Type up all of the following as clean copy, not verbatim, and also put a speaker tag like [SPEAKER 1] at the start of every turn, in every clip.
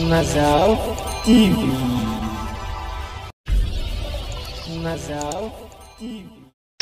[SPEAKER 1] Mazal TV. Mazal TV.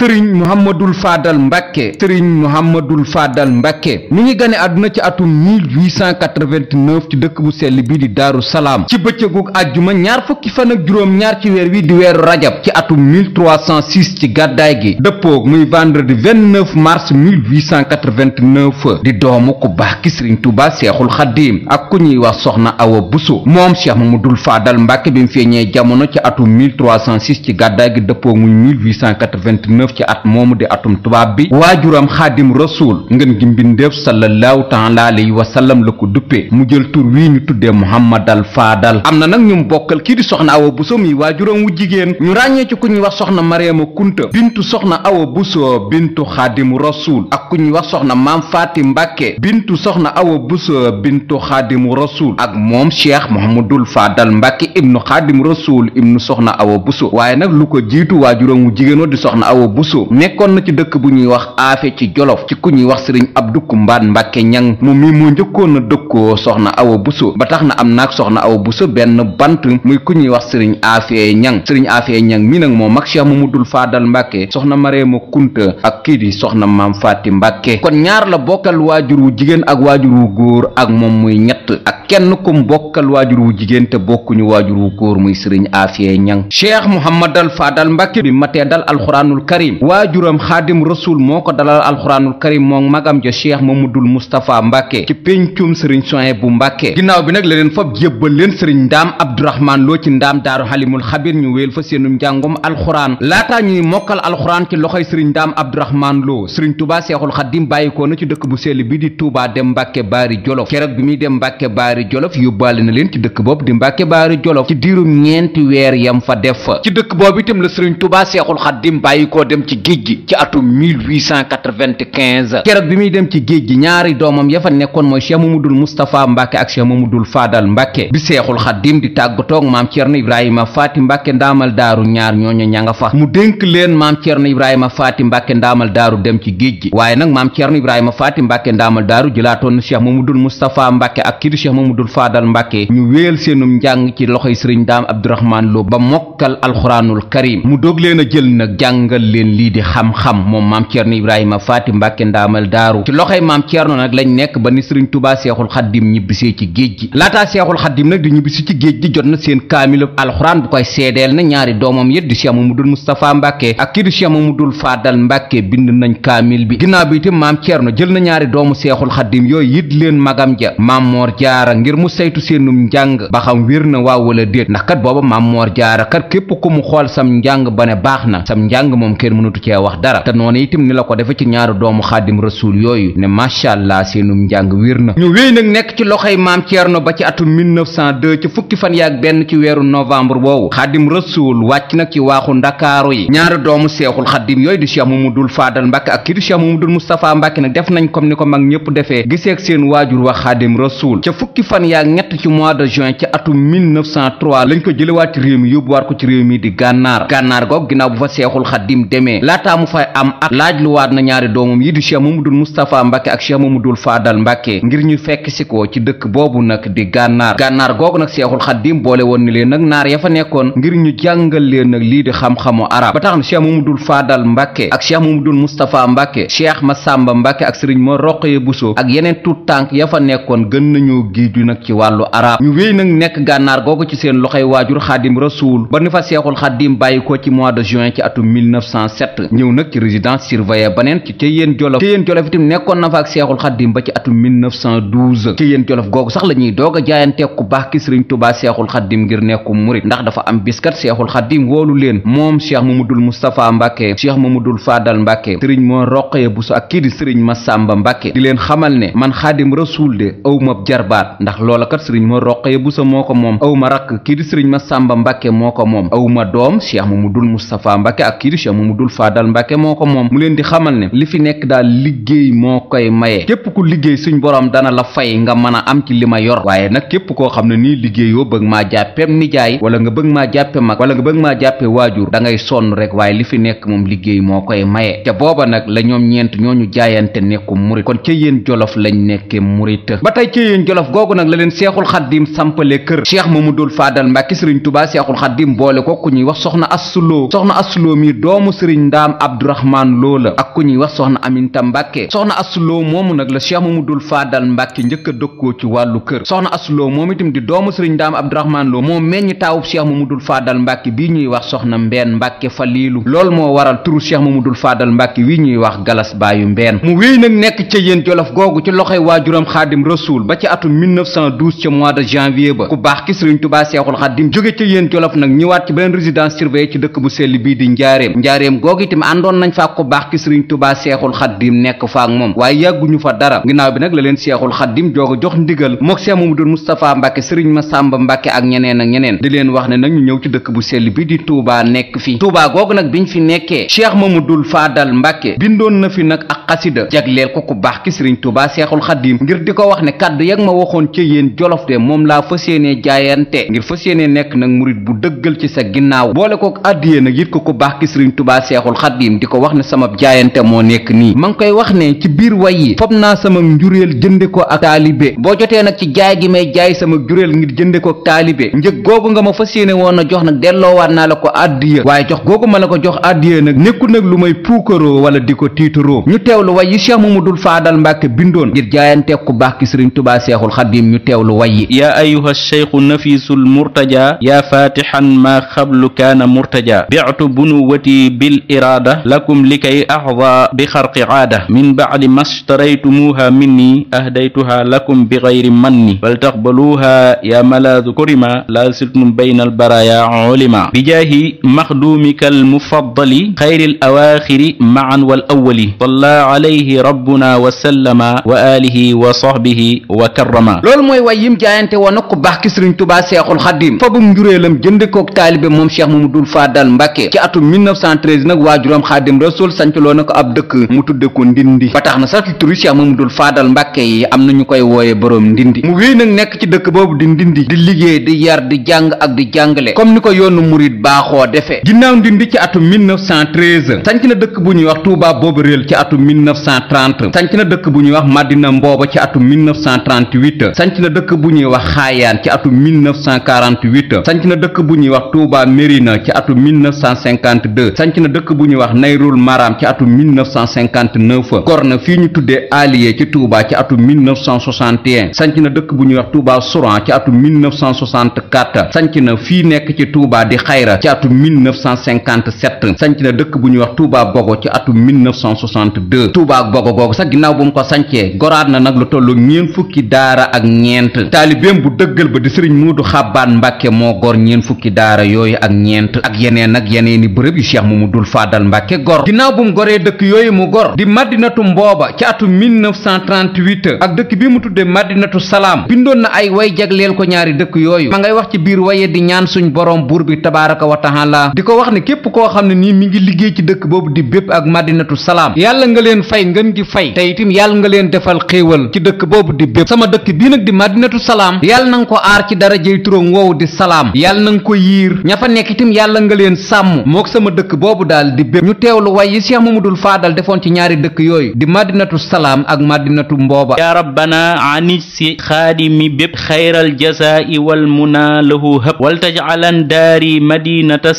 [SPEAKER 2] sëriñ Mouhamadul Fadal Mbacke sëriñ Mouhamadul Fadal Mbacke mi ngi gane àdduna ci atum 1889 ci dëkk bu sell bii di Daaru Salaam ci bëccëgug àjjuma ñaar fukki fan ak juróom-ñaar ci weer wi di weeru rajab ci atum 1306 ci gàddaay gi dëppoog muy vendredi 29 mars 1889 di doomu ku baax ki sëriñ Tuuba Seexul Xaddiim ak ku ñuy wax soxna Awa Buso moom Cheikh Mouhamadul Fadal Mbacke bi mu feeñee jamono ci atum 1306 ci gàddaay gi dëppoog muy 1889 ci at moomu di atum tubaab bi waajuram xaadim rasul ngeen gi mbindeef sallallahu taala alayhi wa sallam la ko duppee mu jël tur wii ñu tuddee Muhammadal Faadal am na nag ñu bokkal kii di soxna Awa Buso mi waajuram wu jigéen ñu ràññee ci ku ñuy wax soxna Mariama Kunta bintu soxna Awa Buso bintu xaadim rasul ak ku ñuy wax soxna Maam Faati Mbàkke bintu soxna Awa Buso bintu xaadim rasul ak moom Cheikh Mouhamadul Faadal Mbàkke ibnu xaadim rasul ibnu soxna Awa Buso waaye nag lu ko jiitu waajuram wu jigéen di soxna Awa Buso nekkoon na ci dëkk bu ñuy wax aafe ci jolof ci ku ñuy wax sëriñ Abdu Kumbaan Mbàkke ñang moom mi moo njëkkoon a dëkkoo soxna Awa Buso ba tax na am naag soxna Awa Buso benn bant muy ku ñuy wax sëriñ aafe ñang mi nag moo mag Cheikh Mamadul Faadal Mbàkke soxna Mareema Kunta ak kii di soxna Maam Faati Mbàkke kon ñaar la bokkal waajur wu jigéen ak waajur wu góor ak moom muy ñett ak kenn kum bokkal waajur wu jigéen te bokkuñu waajur wu góor muy sëriñ aafe ñang Cheikh Mouhamadal Faadal Mbàkke bi matee dal alxuraanul karim waajuram xaadim rasul moo ko dalal alxuraanul karim moom magam ja cheikh mamadul moustapha mbàkke ci péncum sëriñ soin bu mbàkke ginnaaw bi nag la leen fab jébbal leen sëriñ ndaam abdourahman loo ci ndaam daaru xalimul xabir ñu wéel fa seenum njàngum alxuraan laataa ñuy mokkal alxuraan ci loxoy sëriñ ndaam abdourahman loo sëriñ tubaa seexul xaddim bàyyikoo na ci dëkk bu sell bi di tuubaa dem mbàkke baari jolof keroog bi muy dem mbàkke baari jolof yóbbaale na leen ci dëkk boobu di mbàkke baari jolof ci diirum ñeenti weer yam fa def ci dëkk boobu itam la sëriñ tubaa seexul xaddim bàyyikoo dem ci géej gi ci atum 1895 keroog bi muy dem ci géej gi ñaari doomam ya fa nekkoon mooy cheikh mamadul moustapha mbàkke ak cheikh mamadul faadal mbàkke bi seexul xaddim di tàggatoog maam cerno ibrahima faati mbàkke ndaamal daaru ñaar ñooñu ña nga fa mu dénk leen maam cerno ibrahima faati mbàkke ndaamal daaru dem ci géej gi waaye nag maam cerno ibrahima faati mbàkke ndaamal daaru jëlaatoon na cheikh mamadul moustapha mbàkke ak kii di cheikh mamadul faadal mbàkke ñu wéel seenum njàng ci loxoy sëriñ daam abdourahman lo ba mokkal alxuraanul karim mu doog leen a jël nag jàngal leen lii di xam-xam moom maam Ceerno Ibrahima Faati Mbàkke ndaamal daaru ci loxoy maam Ceerno nag lañ nekk ba ni sëriñ Tuubaa Seexul Xaddim ñibbisee ci géej gi laataa Seexul Xaddim nag di ñibbisi ci géej gi jot na seen kaamilu alxuraan bu koy seedeel na ñaari doomam yit di Cheikh Mamadul Moustapha Mbàkke ak kii di Cheikh Mamadul Faadal Mbàkke bind nañ kaamil bi ginnaaw bi itam maam Ceerno jël na ñaari doomu Seexul Xaddim yooyu yit leen magam ja maam Moor Jaara ngir mu saytu seenum njàng ba xam wér na waaw wala déet ndax kat booba maam Moor Jaara kat képp ku mu xool sam njàng ba ne baax na sam njàng moom kenn mënatu cee wax dara te noonu itam ni la ko defe ci ñaari doomu xaadim rasul yooyu ne macha allah seenum njàng wér na ñu wéy nag nekk ci loxoy maam Ceerno ba ci atum 1902 ci fukki fan yaak benn ci weeru novembre boobu xaadim rasul wàcc nag ci waaxu ndakaaru yi ñaari doomu seexul xaadim yooyu di cheikh mamadul faadal mbàkke ak kii di cheikh mamadul moustapha mbàkke nag def nañ comme ni ko mag ñëpp defee giseeg seen waajur wax xaadim rasul ca fukki fan yaak ñett ci mois de juin ci atum 1903 lañ ko jëlewaat ci réew mi yóbbuwaat ko ci réew mi di gànnaar goog ginnaaw bu fa seexul xaadim demee laataa mu fay am at laaj lu waat na ñaari doomam yi di cheikh mamadul moustapha mbàkke ak cheikh mamadul faadal mbàkke ngir ñu fekk si ko ci dëkk boobu nag di gànnaar googu nag seexul xaddim boole woon ni leen nag naar ya fa nekkoon ngir ñu jàngal leen nag lii di xam-xamu arab ba tax na cheikh mamadul faadal mbàkke ak cheikh mamadul moustapha mbàkke cheikh masamba mbàkke ak sëriñ ma roqaya buso ak yeneen tuut tànk ya fa nekkoon gën nañoo géeju nag ci wàllu arab ñu wéy nag nekk gànnaar googu ci seen loxoy waajur xaadim rasuul ba ni fa seexul xaddim bàyyi ko ci mois de juin ci atum 1907 ñëw nag ci résidence surveillée baneen ci Ceyeen Jolof itam nekkoon na fa ak seexul xaddim ba ci atum 1912 Ceyeen Jolof googu sax la ñuy doog a jaayante ku baax ki sëriñ Tuubaa seexul xaddim ngir nekku murit ndax dafa am biskat seexul xaddim woolu leen moom cheikh mamadul moustapha mbàkke cheikh mamadul faadal mbàkke sëriñ moo roqaya buso ak kii di sëriñ masamba mbàkke di leen xamal ne man xaadim rasuul de aw ma jarbaat ndax loola kat sëriñ moo roqaya buso moo ko moom aw ma rakk kii di sëriñ masamba mbàkke moo ko moom aw ma doom cheikh mamadul moustapha mbàkke ak kii di cheikh mamadul faadal mbàkke moo ko moom mu leen di xamal ne li fi nekk daal liggéey moo koy maye képp ku liggéey suñ borom dana la fay nga mën a am ci li ma yor waaye nag képp koo xam ne nii liggéeyoo bëgg maa jàppeem nijaay wala nga bëgg maa jàppe mag wala nga bëgg maa jàppe waajur da ngay sonn rek waaye li fi nekk moom liggéey moo koy maye te booba nag la ñoom ñeent ñooñu jaayante nekku murit kon ca yéen jolof lañ nekke murit ba tey ca yéen jolof googu googu nag la leen seexul xaddim sampale kër cheikh mamadul faadal mbàkke sëriñ tubaa seexul xaddim boole ko ku ñuy wax soxna assuloo mi doomu sëriñ ndaam abdourahman loo la ak ku ñuy wax soxna aminta mbàkke soxna assuloo moomu nag la cheikh mamadul faadal mbàkke njëkk a dëkkoo ci wàllu kër soxna assuloo moom itam di doomu sëriñ ndaam abdourahman loo moo meññ taawub cheikh mamadul faadal mbàkke bii ñuy wax soxna mbeen mbàkke faliilu loolu moo waral turu cheikh mamadul faadal mbàkke wi ñuy wax galas baayu mbeen mu wéy nag nekk ca yéen jolof googu ci loxoy waajuram xaadim rasuul ba ci atum 1912 ca mois de janvier ba ku baax ki sëriñ tubaa seexul xaadim jóge ca yéen jolof nag ñëwaat ci beneen résidence surveillée ci dëkk bu sell bii di njaareem googu itam àndoon nañ fa ku baax ki sëriñ tubaa seexul xaadim nekk fa ak moom waaye yàgguñu fa dara ginnaaw bi nag la leen seexul xaadim jooga jox ndigal mook seex mamadul mustapha mbàkke sëriñ masamba mbàkke ak ñeneen di leen wax ne nag ñu ñëw ci dëkk bu sell bi di tuubaa nekk fi tuubaa googu nag biñ fi nekkee cheikh mamadul faadal mbàkke bindoon na fi nag ak xasida jagleel ko ku baax ki sëriñ tubaa seexul xaadim ngir di ko wax ne kàddu yag ma waxoon ca yéen jolof de moom laa fas yéenee jaayante ngir fas yéenee nekk nag murit bu dëggal ci sa ginnaaw boole kook àddiyee nag yit ko ku baax ki sëriñ tubaa seexul xaadim di ko wax ne sama jaayante moo nekk nii ma ngi koy wax ne ci biir way yi fob naa sama njuréel jënde ko ak taalibe boo jotee nag ci jaay gi may jaay sama juréel ngir jënde ko ak taalibe njëg googu nga ma fas yéene woon a jox nag delloowaat naa la ko àddiya waaye jox googu ma la ko jox àddiya nag nekkul nag lu may puukaroo wala di ko tiitaroo ñu teewlu way yi cheikh mamadul faadal mbàkke bindoon ngir jaayante ku baax ki sëriñ tubaa seexul xaadim ñu teewlu way yi
[SPEAKER 3] yaa ayuha cheikhu nafisul murtaja yaa fatixan maa xablu kaana murtaja bi'tu bunuwati bil iraada lakum likay axda bi xarqi aada min bacdi mastaraytumuuha minni ahdaytuha lakum bi gayri manni bal taqbaluuha yaa malaadu kurima laa siltum bayna albaraya ulima bijaahi maxduumika almufaddali xayri alawaaxiri macan wal awwali salla alayhi rabbuna wa sallama wa alihi wa sahbihi wa karrama
[SPEAKER 2] loolu mooy way yim jaayante woon nag ku baax ki sëriñ tubaa seexul xaadim fa bum njuréelam jënd kook taalibe moom cheikh mamadul faadal mbàkke ci atum 1913 nag waajuram xaadim rasul sancloo na ko ab dëkk mu tudde ko ndindi ba tax na sax ci turu cheikh mamadul faadal mbàkke yi am nañu koy wooye boroom ndindi mu wéy nag nekk ci dëkk boobu di ndindi di liggéey di yar di jàng ak di jàngale comme ni ko yoonu murit baaxoo defe ginnaaw ndindi ci atum 1913 sanc na dëkk bu ñuy wax tuubaa boobu réel ci atum 1930 sanc na dëkk bu ñuy wax madina mbooba ci atum 1938 sanc na dëkk bu ñuy wax xaayaan ci atum 1948 sanc na dëkk bu ñuy wax tuubaa mérina ci atum 1952 sanc na dëkk bu ñuy wax nayrul maram ci atum 1959 gor na fii ñu tuddee aliye ci tuubaa ci atum 1961 sanc na dëkk bu ñuy wax tuubaa souran ci atum 1964 sanc na fii nekk ci tuubaa di xayra ci atum 1957 sanc na dëkk bu ñuy wax tuubaa bogo ci atum 1962 tuubaa bogo googu sax ginnaaw bu mu ko sancee goraat na nag lu tollu ñeen fukki daara ak ñeent taalibeem bu dëggal ba di sëriñ muudu xabbaan mbàkke moo gor ñeen fukki daara yooyu ak ñeent ak yeneeni bërëb yu cheikh mamadul faadal mbàkke gor ginnaaw bu mu goree dëkk yooyu mu gor di madinatu mbooba ci atum 1938 ak dëkk bi mu tudde madinatu salaam bindoon na ay way jagleel ko ñaari dëkk yooyu ma ngay wax ci biir waye di ñaan suñ borom buur bi tabaaraka wa taala di ko wax ne képp koo xam ne nii mi ngi liggéey ci dëkk boobu di bépp ak madinatu salaam yàlla nga leen fay ngeen gi fay te itam yàlla nga leen defal xéewal ci dëkk boobu di bépp sama dëkk bii nag di madinatu salaam yàlla na nga ko aar ci darajey turam woowu di salaam yàlla na nga ko yiir ña fa nekk itam yàlla nga leen sàmm mook sama dëkk boobu daal di bépp ñu teewlu way yi cheikh mamadul faadal defoon ci ñaari dëkk yooyu di madinatu salaam ak madinatu mbooba
[SPEAKER 3] yaa rabbana ani si xaadimi bépp xayral jasaa'i wal muna lahu hëb wal tajcalan daari madinata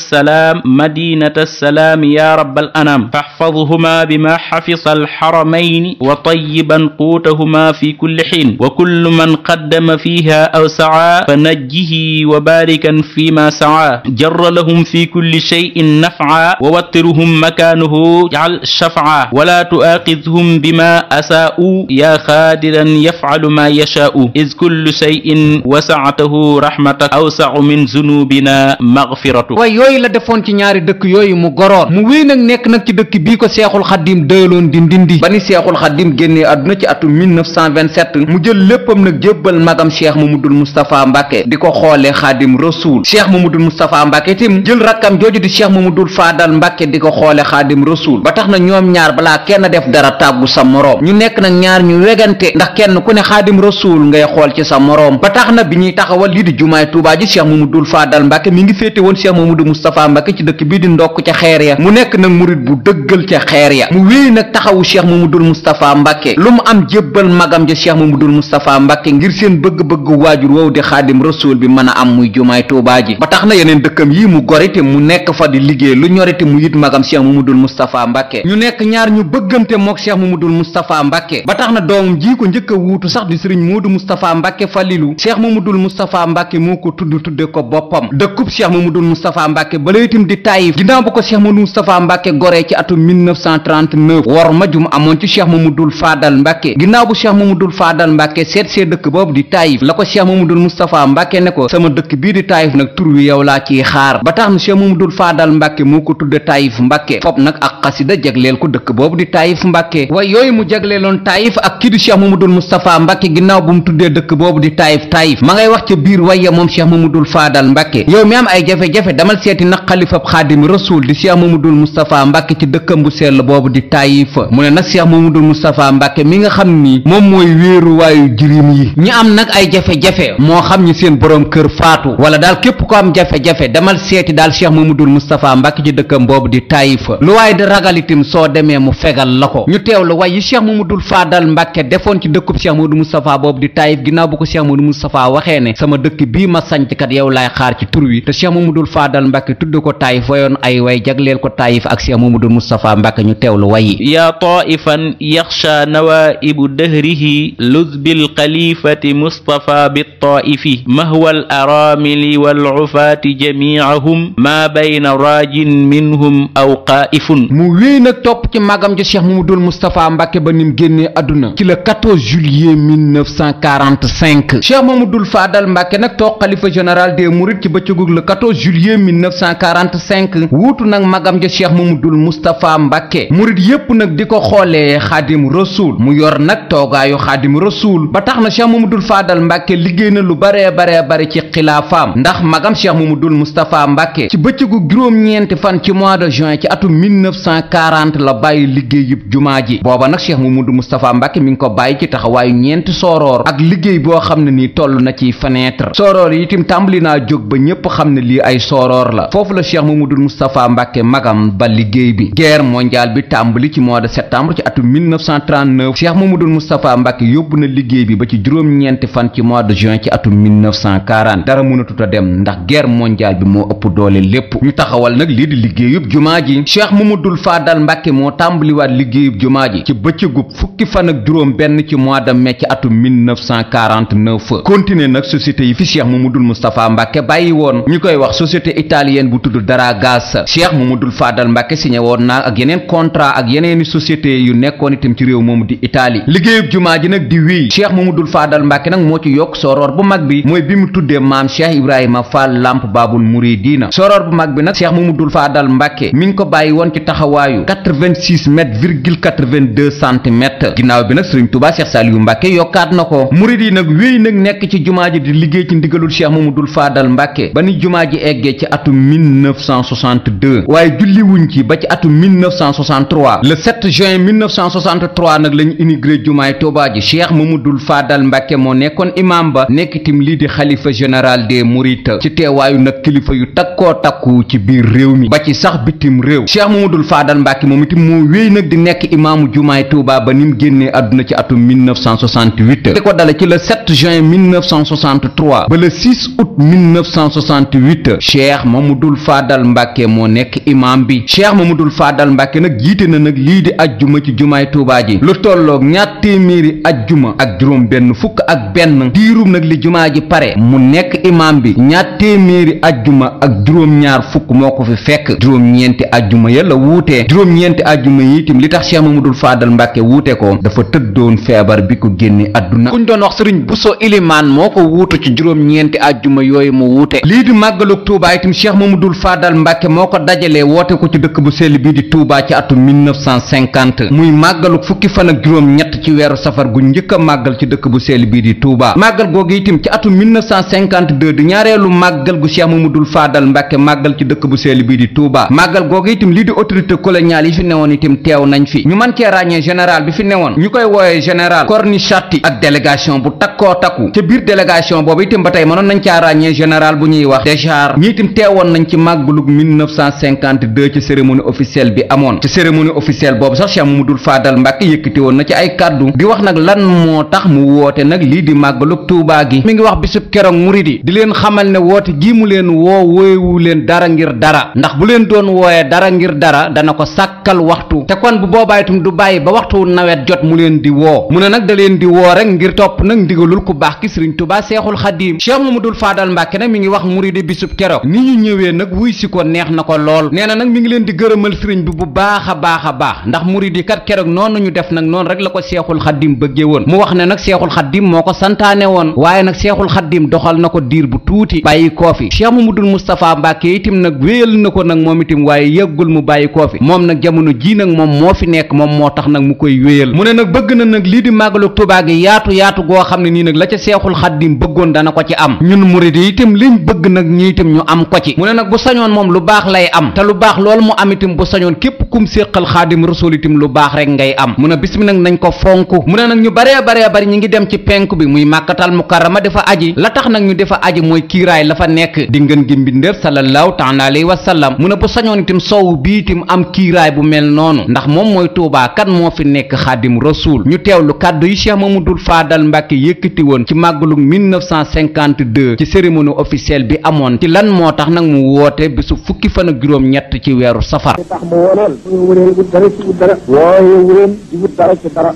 [SPEAKER 3] salaam ya rabbal anam faxfadhuma bima xafisa alxaramayni wa tayiban quutahuma fi kulli xiin wa kullu man qaddama fiha aw saca fa najjihi wa baarikan fima saca jarra lahum fi kulli cheyin nafca wa wattiruhum makaanuhu jcal shafca wala tuaaxidhum bima asaa'u yaa xaadiran yafcalu ma yashaa'u iz kullu cheyin wasactahu rahmatak awsacu min zunubina magfiratu way yooyu la defoon ci ñaari dëkk yooyu mu goroon mu wéy nag nekk nag ci dëkk bii ko seexul xaddim dëyaloon di ndindi ba ni seexul xaddim génnee àdduna ci atum 1927 mu jël léppam nag jébbal magam cheikh mamadul moustapha mbàkke di ko xoolee xaadim rasuul cheikh mamadul moustapha mbàkke tim jël rakkam jooju di cheikh mamadul faadal mbàkke di ko xoole xaadim rasuul ba tax na ñoom ñaar balaa kenn def dara tàggu sa moroom ñu nekk nag ñaar ñu wegante ndax kenn ku ne xaadim rasuul ngay xool ci sa moroom ba tax na bi ñuy taxawal lii di jumaay tuubaa ji cheikh mamadul faadal mbàkke mi ngi féete woon cheikh mamadou moustapha mbàkke ci dëkk bii di ndokk ca xeer ya mu nekk nag murit bu dëggal ca xeer ya mu wéy nag taxawu cheikh mamadul moustapha mbàkke lu mu am jébbal magam ja cheikh mamadul moustapha mbàkke
[SPEAKER 2] Mbàkke ngir seen bëgg-bëgg waajur woowu di xaadim rasul bi mën a am muy jumaay Tuubaa ji ba tax na yeneen dëkkam yi mu gorite mu nekk fa di liggéey lu ñorite mu yit magam Cheikh Mamadul Moustapha Mbàkke ñu nekk ñaar ñu bëggante mook Cheikh Mamadul Moustapha Mbàkke ba tax na doomam ji ko njëkk a wuutu sax di sëriñ Moodu Moustapha Mbàkke Falilu Cheikh Mamadul Moustapha Mbàkke moo ko tudde ko boppam dëkkub Cheikh Mamadul Moustapha Mbàkke ba itam di Taïf ginnaaw ba ko Cheikh Mamadul Moustapha Mbàkke goree ci atum 1939 wor ma jum amoon ci Cheikh Mamadul Faadal Mbàkke ginnaaw bu Cheikh Mamadul Faadal Mbàkke seet see dëkk boobu di Taïf la ko Cheikh Mamadul Moustapha Mbàkke ne ko sama dëkk bii di Taïf nag tur wi yow laa ciy xaar ba tax na Cheikh Mamadul Faadal Mbàkke moo ko tudde Taïf Mbàkke fop nag ak xasida jagleel ko dëkk boobu di Taïf Mbàkke waaye yooyu mu jagleeloon Taïf ak kii di Cheikh Mamadul Moustapha Mbàkke ginnaaw bu mu tuddee dëkk boobu di Taïf ma ngay wax ca biir wayya moom Cheikh Mamadul Faadal Mbàkke yow mi am ay jafe-jafe damal seeti nag xalifab xaadim rasul di Cheikh Mamadul Moustapha Mbàkke ci dëkkam bu sell boobu di Taïf mu ne nag Cheikh Mamadul Moustapha Mbàkke mi nga xam ni moom mooy wéeruwaayu jirim yi ñi am nag ay jafe-jafe moo xam ñi seen boroom kër faatu wala daal képp ko am jafe-jafe damal seeti daal Cheikh Mamadul Moustapha Mbàkke ci dëkkam boobu di Taïf lu waaye di ragal itam soo demee mu fegal la ko ñu teewlu way yi Cheikh Mamadul Faadal Mbàkke defoon ci dëkkub Cheikh Mamadul Moustapha boobu di Taïf ginnaaw bu ko Cheikh Mamadul Moustapha waxee ne sama dëkk bii ma sanc kat yow laay xaar ci tur wi te Cheikh Mamadul Faadal Mbàkke tudd ko Taïf wayoon ay way jagleel ko Taïf ak Cheikh Mamadul Moustapha Mbàkke ñu teewlu way yi
[SPEAKER 3] yaa taifan yaxsha nawaibu dahrihi luz bil xalifati Mustafa bi taifi mahwal aramili wal ufaati jamiahum ma bayna raajin minhum aw qaifun
[SPEAKER 2] mu wéy nag topp ci magam ji Cheikh Mamadul Moustapha Mbàkke ba nim génnee àdduna ci le 14 juillet 1945 Cheikh Mamadul Faadal Mbàkke nag toog xalifa général des mourides ci bëccëgug le 14 juillet 1945 wuutu nag magam ja Cheikh Mamadul Moustapha Mbàkke murid yépp nag di ko xoolee xaadim rasul mu yor nag toogaayu xaadim rasul ba tax na Cheikh Mamadul Faadal Mbàkke liggéey na lu bare ci xilaafaam ndax magam Cheikh Mamadul Moustapha Mbàkke ci bëccëgu juróom-ñeenti fan ci mois de juin ci atum 1940 la bàyyi liggéey yëpp jumaa ji booba nag Cheikh Mamadul Moustapha Mbàkke mi ngi ko bàyyi ci taxawaayu ñeenti sooroor ak liggéey boo xam ne nii toll na ci fenêtre sooroor yi itam tàmbali naa jóg ba ñépp xam ne lii ay sooroor la foofu la Cheikh Mamadul Moustapha Mbàkke magam ba liggéey bi guerre mondiale bi tàmbali ci mois de septembre ci atum 1939 Cheikh Mamadul Moustapha Mbàkke yóbbu na liggéey bi ba ci juróom-ñeenti fan ci mois de juin ci atum 1940 dara mënatut a dem ndax guerre mondiale bi moo ëpp doole lépp ñu taxawal nag lii di liggéeyub jumaa ji Cheikh Mamadul Faadal Mbàkke moo tàmbaliwaat liggéeyub jumaa ji ci bëccëgub fukki fan ak juróom benn ci mois de mai ci atum 1949 continuer nag société yi fi Cheikh Mamadul Moustapha Mbàkke bàyyi woon ñu koy wax société italienne bu tudd Daragas Cheikh Mamadul Faadal Mbàkke signé woon naa ak yeneen contrat ak yeneeni société yu nekkoon itam ci réew moomu di Italie liggéeyub jumaa ji nag di wéy Cheikh Mamadul Faadal Mbàkke nag moo ci yokk soroor bu mag bi mooy bi mu tuddee maam Cheikh Ibrahima Fall Lamp Baabul Muridiina soroor bu mag bi nag Cheikh Mamadul Faadal Mbàkke mi ngi ko bàyyi woon ci taxawaayu 86 mètres virgule 82 centimètres ginnaaw bi nag Sëriñ Tuubaa Cheikh Saliou Mbàkke yokkaat na ko murid yi nag wéy nag nekk ci jumaa ji di liggéey ci ndigalul Cheikh Mamadul Faadal Mbàkke ba ni jumaa ji eggee ci atum 1962 waaye julli wuñ ci ba ci atum 1963 le 7 juin 1963 nag lañu inauguré jumaay Tuubaa ji Cheikh Mamadul Faadal Mbàkke moo nekkoon imam ba nekk itam lii di xalifa général des mourides ci teewaayu nag kilifa yu takkoo takku ci biir réew mi ba ci sax bitim réew Cheikh Mamadul Faadal Mbàkke moom itam moo wéy nag di nekk imaamu jumaay Tuubaa ba ni mu génnee àdduna ci atum 1968 di ko dale ci le 7 juin 1963 ba le 6 août 1968 Cheikh Mamadul Faadal Mbàkke moo nekk imam bi Cheikh Mamadul Faadal Mbàkke nag jiite na nag lii di ajjuma ci jumaay Tuubaa ji lu tolloog ñaar téeméeri ajjuma ak juróom benn fukk ak benn diirum nag li jumaa ji pare mu nekk imam bi ñaar téeméeri ajjuma ak juróom-ñaar fukk moo ko fi fekk juróom-ñeenti ajjuma ya la wuutee juróom-ñeenti ajjuma yi itam li tax Cheikh Mamadul Faadal Mbàkke wuute ko dafa tëddoon feebar bi ko génne àdduna kuñ doon wax sëriñ Buso Ilimaan moo ko wuutu ci juróom-ñeenti ajjuma yooyu mu wuute lii di màggalug Tuubaa itam Cheikh Mamadul Faadal Mbàkke moo ko dajalee woote ko ci dëkk bu sell bii di Tuubaa ci atum 1950 muy màggalug fukki fan ak juróom-ñett ci weeru safar gu njëkk a màggal ci dëkk bu sell bii di Tuubaa màggal googu itam ci atum 1952 di ñaareelu màggal gu Cheikh Mamadul Faadal Mbàkke màggal ci dëkk bu sell bii di Tuubaa màggal googu itam lii di autorité coloniale yi fi newoon itam teew nañ fi ñu mën cee ràññee général bi fi newoon ñu koy wooye général Cornichati ak délégation bu takkoo takku ca biir délégation boobu itam ba tey mënoon nañ caa ràññee général bu ñuy wax Deschamps ñi itam teewoon nañ ci màggalug 1952 ci cérémonie officielle bi amoon ci cérémonie officielle boobu sax Cheikh Mamadou Fadal Mbàkke yëkkati woon na ci ay kàddu di wax nag lan moo tax mu woote nag lii di màggalug Tuubaa gi mi ngi wax bisub keroog murid yi di leen xamal ne woote gii mu leen woowewu leen dara ngir dara ndax bu leen doon wooyee dara ngir dara dana ko sàkkal waxtu te kon bu boobaa itam du bàyyi ba waxtu nawet jot mu leen di woo mu ne nag da leen di woo rek ngir topp nag ndigalul ku baax ki Sëriñ Tuubaa Seexul Xadiim Cheikh Mamadou Fadal Mbàkke nag mi ngi wax murid yi bisub keroog ni ñu ñëwee nag wuy si ko neex na ko lool nee na nag mi ngi leen di gërëmal sëriñ bi bu baax a baax ndax murid yi kat keroog noonu ñu def nag noonu rek la ko Seexul Xadiim bëggee woon mu wax ne nag Seexul Xadiim moo ko santaane woon waaye nag Seexul Xadiim doxal na ko diir bu tuuti bàyyi koo fi Cheikh Mamadou Moustapha Mbàkke itam nag wéyal na ko nag moom itam waaye yëggul mu bàyyi koo fi moom nag jamono ji nag moom moo fi nekk moom moo tax nag mu koy wéyal mu ne nag bëgg na nag lii di màggalu Tuubaa gi yaatu goo xam ne nii nag la ca Seexul Xadiim bëggoon dana ko ci am ñun murid yi itam liñ bëgg nag ñi itam ñu am ko ci mu ne nag bu sañoon moom lu baax lay am te lu baax loolu mu am itam bu sañoon képp kum séqal Xaadim Rasuul itam lu baax rek ngay am mu ne bis mi nag nañ ko fonk mu ne nag ñu baree bari ñi ngi dem ci penk bi muy Màkkatal Mukarrama dafa aji la tax nag ñu defa aji mooy kiiraay la fa nekk di ngeen gi mbindeef sallallahu taala alayhi wa sallam mu ne bu sañoon itam sowu bi itam am kiiraay bu mel noonu ndax moom mooy Tuubaa kan moo fi nekk Xaadim Rasuul ñu teewlu kàddu yi Cheikh Mamadou Fadal Mbàkke yëkkati woon ci màggalu 1952 ci cérémonie officielle bi amoon ci lan moo tax nag mu woote bisu fukki fan ak juróom ñett ci weeru safar
[SPEAKER 4] tax mu woo leen wureen wut dara ci wut dara wooye wureen di wut dara ci dara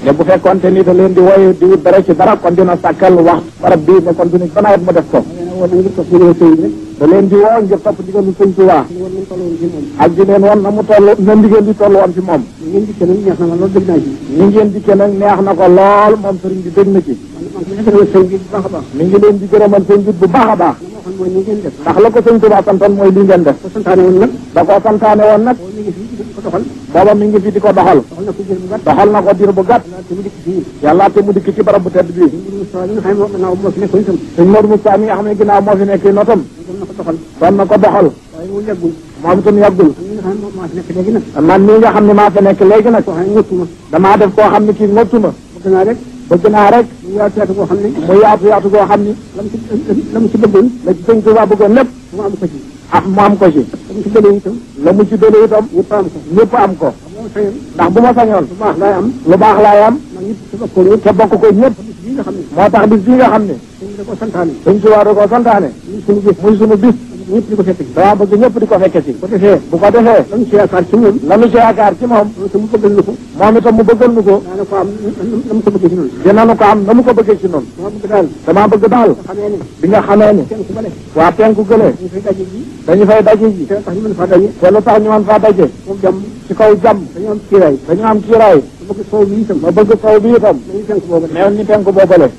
[SPEAKER 4] ne bu fekkoonte ni da leen di wooye di wut dara ci dara kon dina sàkkal wax barab bii ne kon dina banawet mu def ko da leen di woo ngir topp ndigalu Sëñ Tuubaa ak di leen woon na mu toll na ndigal di toll woon ci moom ni ngeen dikkee nag neex na ko lool moom sëriñ bi dégg na ci mi ngi leen di gërëmal sëñ bi bu baax a baax ndax la ko Sëñ Tuubaa santoon mooy li ngeen def da koo santaane woon nag booba mi ngi fi di ko doxal doxal na ko diir bu gàtt yàlla te mu dikk ci barab bu tedd bi sëñ Modou Moustapha mi nga xam ne ginnaaw moo fi nekk notam doon na ko doxal moom itam yàggul man mii nga xam ne maa fi nekk léegi nag damaa def koo xam ne kii ngottuma bëgg naa rek mu yaatu goo xam ne la mu ci bëggoon la ci Sëñ Tuubaa bëggoon lépp mu am ko ci mu am ko ci la mu ci dolee itam ñëpp am ko ndax bu ma sañoon lu baax laay am te bokk ko ñëpp moo tax bis bii nga xam ne Sëñ Tuubaa da koo santaane muy sunu bis ñëpp di ko fekk dama bëgg ñëpp di ko fekke si bu ko defee lañu ci yaakaar ci moom moom itam mu bëggal nu ko dinañu ko am na mu ko bëggee ci noonu dama bëgg daal bi nga xamee ni waa penku gëlee dañu fay daje ji te lu tax ñu mën faa daje ci kaw jàmm dañu am kiiraay ma bëgg sow bi itam neel ni penku boobale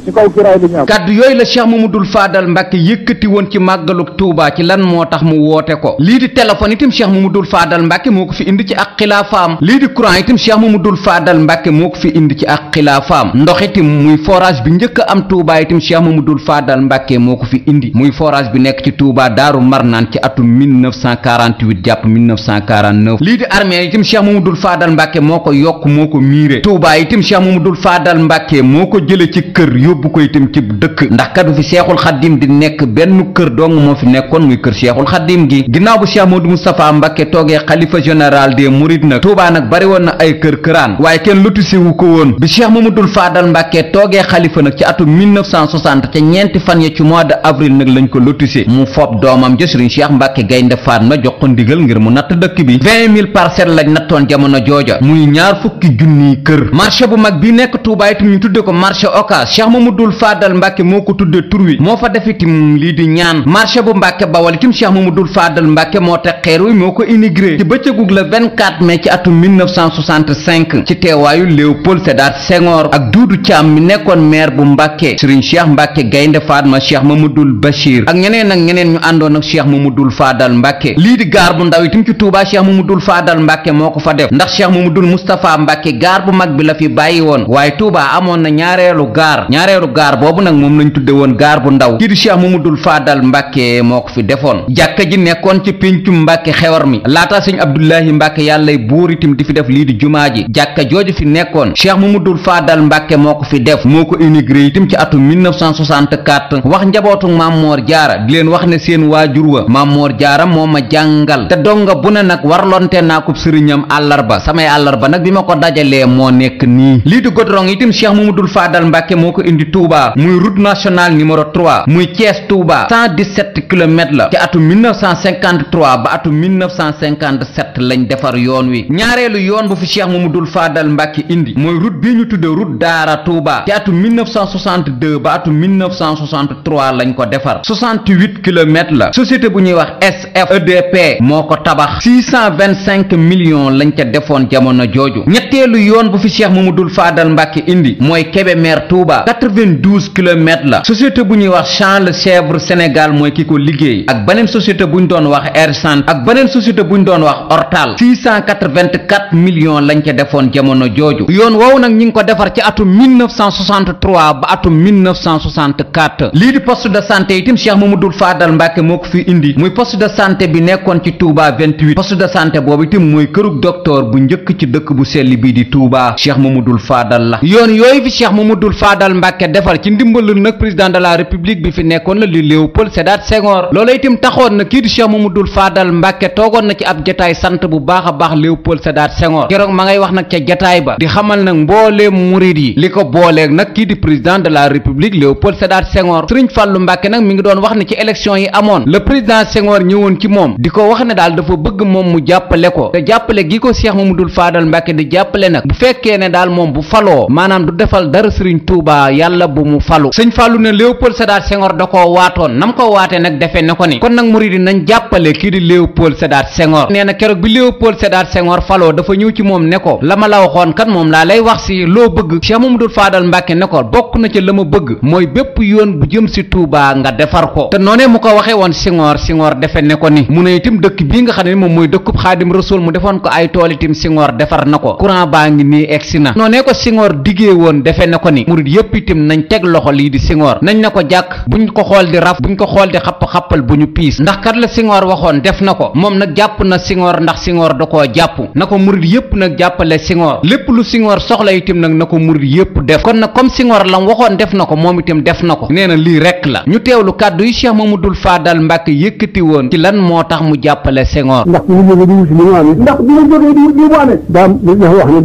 [SPEAKER 4] ci kaw kiiraay bi ñu am
[SPEAKER 2] kàddu yooyu la Cheikh Mamadou Fadal Mbàkke yëkkati woon ci màggalug Tuubaa ci lan moo tax mu woote ko lii di téléphone itam Cheikh Mamadou Fadal Mbàkke moo ko fi indi ci ak xilaafaam lii di courant itam Cheikh Mamadou Fadal Mbàkke moo ko fi indi ci ak xilaafaam ndox itam muy forage bi njëkk a am Tuubaa itam Cheikh Mamadou Fadal Mbàkke moo ko fi indi muy forage bi nekk ci Tuubaa Daaru Marnaan ci atum 1948 jàpp 1949 lii di armée itam Cheikh Mamadou Fadal Mbàkke moo ko yokk moo ko miire Tuubaa itam Cheikh Mamadou Fadal Mbàkke moo ko jële ci kër yóbbu ko itam ci dëkk ndax kadu fi Seexul Xaddim di nekk benn kër dong moo fi nekkoon muy kër Seexul Xaddim gi ginnaaw bu Cheikh Modou Moustapha Mbàkke toogee xalifa général des mourides nag Tuubaa nag bari woon na ay kër-këraan waaye kenn lotissé wu ko woon bi Cheikh Mamadou Fadal Mbàkke toogee xalifa nag ci atum 1960 ca ñeenti fan ya ci mois de avril nag lañ ko lotissé mu fob doomam ja Sëriñ Cheikh Mbàkke Gaynde Fatma jox ko ndigal ngir mu natt dëkk bi 20 000 parcelles lañ nattoon jamono jooja muy ñaar fukki junniy kër marché bu mag bi nekk Tuubaa itam ñu tudde ko marché Ocass Cheikh Mamadou Fadal Mbàkke moo ko tudde tur wi moo fa def itam lii di ñaan marché bu Mbàkke Bawal itam Cheikh Mamadou Fadal Mbàkke moo teg xeer wi moo ko inauguré ci bëccëgug le 24 mai ci atum 1965 ci teewaayu Léopold Sédar Senghor ak Doudou Thiam mi nekkoon maire bu Mbàkke Sëriñ Cheikh Mbàkke Gaynde Fatma Cheikh Mamadou Bachir ak ñeneen ñu àndoon ak Cheikh Mamadou Fadal Mbàkke lii di gaar bu ndaw itam ci Tuubaa Cheikh Mamadou Fadal Mbàkke moo ko fa def ndax Cheikh Mamadou Moustapha Moustapha Mbàkke gaar bu mag bi la fi bàyyi woon waaye Touba amoon na ñaareelu gaar boobu nag moom lañ tudde woon gaar bu ndaw kii di Cheikh Mamadou Fadal Mbàkke moo ko fi defoon jàkka ji nekkoon ci péncum Mbàkke xewar mi laata sëñ Abdoulahi Mbàkke yàllay buur itam di fi def lii di jumaa ji jàkka jooju fi nekkoon Cheikh Mamadou Fadal Mbàkke moo ko fi def moo ko inauguré itam ci atum 1964 wax njabootu Mammoor Jaara di leen wax ne seen waajur wa Mammoor Jaara moo ma jàngal te donga bu ne nag warlonte naa ko sëriñam àllarba samay àllarba nag bi ma ko dajalee moo nekk nii lii di goudron itam Cheikh Mamadou Fadal Mbàkke moo ko indi Touba muy route nationale numéro 3 muy Thiès Touba 117 kilomètres la ci atum 1953 ba atum 1957 lañ defar yoon wi ñaareelu yoon bu fi Cheikh Mamadou Fadal Mbàkke indi mooy route bii ñu tudde route Daara Touba ci atum 1962 ba atum 1963 lañ ko defar 68 kilomètres la société bu ñuy wax SFEDP moo ko tabax 625 millions lañ ca defoon jamono jooju ñetteelu yoon bu fi Cheikh Mamadou Fadal Mbàkke indi mooy Kébémer Touba 92 kilomètres la société bu ñuy wax Champ Le Chèvre Sénégal mooy ki ko liggéey ak beneen société bu ñu doon wax Hersant ak beneen société bu ñu doon wax Ortal 684 millions lañ ca defoon jamono jooju yoon woowu nag ñi ngi ko defar ci atum 1963 ba atum 1964 lii di poste de santé itam Cheikh Mamadou Fadal Mbàkke moo ko fi indi muy poste de santé bi nekkoon ci Touba 28 poste de santé boobu itam mooy kërug docteur bu njëkk ci dëkk bu sell bii di Touba Cheikh Mamadou Fadal la yoon yooyu fi Cheikh Mamadou Fadal Mbàkke defar ci ndimbalu nag président de la république bi fi nekkoon la li Léopold Sédar Senghor loola itam taxoon na kii di Cheikh Mamadou Fadal Mbàkke toogoon na ci ab jataay sant bu baax a baax Léopold Sédar Senghor keroog ma ngay wax nag ca jataay ba di xamal nag mbooleem murid yi li ko booleeg nag kii di président de la république Léopold Sédar Senghor Sëriñ Fàllu Mbàkke nag mi ngi doon wax ne ci élection yi amoon le président Senghor ñëwoon ci moom di ko wax ne daal dafa bëgg moom mu jàppale ko te jàppale gi ko Cheikh Mamadou Fadal Mbàkke di jàppale nag bu fekkee ne daal moom bu faloo maanaam du defal dara Sëriñ Tuubaa yàlla bu mu falu sëñ Fàllu ne Léopold Sédar Senghor da koo waatoon nam ko waatee nag defee ne ko ni kon nag murid yi nañ jàppale kii di Léopold Sédar Senghor nee na keroog bi Léopold Sédar Senghor faloo dafa ñëw ci moom ne ko la ma la waxoon kat moom laa lay wax si loo bëgg Cheikh Mamadou Fadal Mbàkke ne ko bokk na ci la ma bëgg mooy bépp yoon bu jëm si Touba nga defar ko te noonee mu ko waxee woon Senghor defe ne ko ni mu ne itam dëkk bii nga xam ne moom mooy dëkkub Xaadim Rasuul mu defoon ko ay tool itam Senghor defar na ko courant baa ngi nii egsi na noonee ko Senghor diggee woon defe ne ko ni murid yépp itam nañ teg loxo lii di Senghor nañ na ko jàkk buñ ko xool di raf buñ ko xool di xapp-xappal bu ñu piis ndax kat la Senghor waxoon def na ko moom nag jàpp na Senghor ndax Senghor da koo jàpp na ko murid yépp nag jàppale Senghor lépp lu Senghor soxla itam nag na ko murid yépp def kon nag comme Senghor lam waxoon def na ko moom itam def na ko nee na lii rekk la ñu teewlu kàddu yi Cheikh Mamadou Fadal Mbàkke yëkkati woon ci lan moo tax mu jàppale Senghor
[SPEAKER 4] ndax bu ñu jógee di wuti li mu amee ndax bu ñu jógee di wuti li mu amee dafa wax ne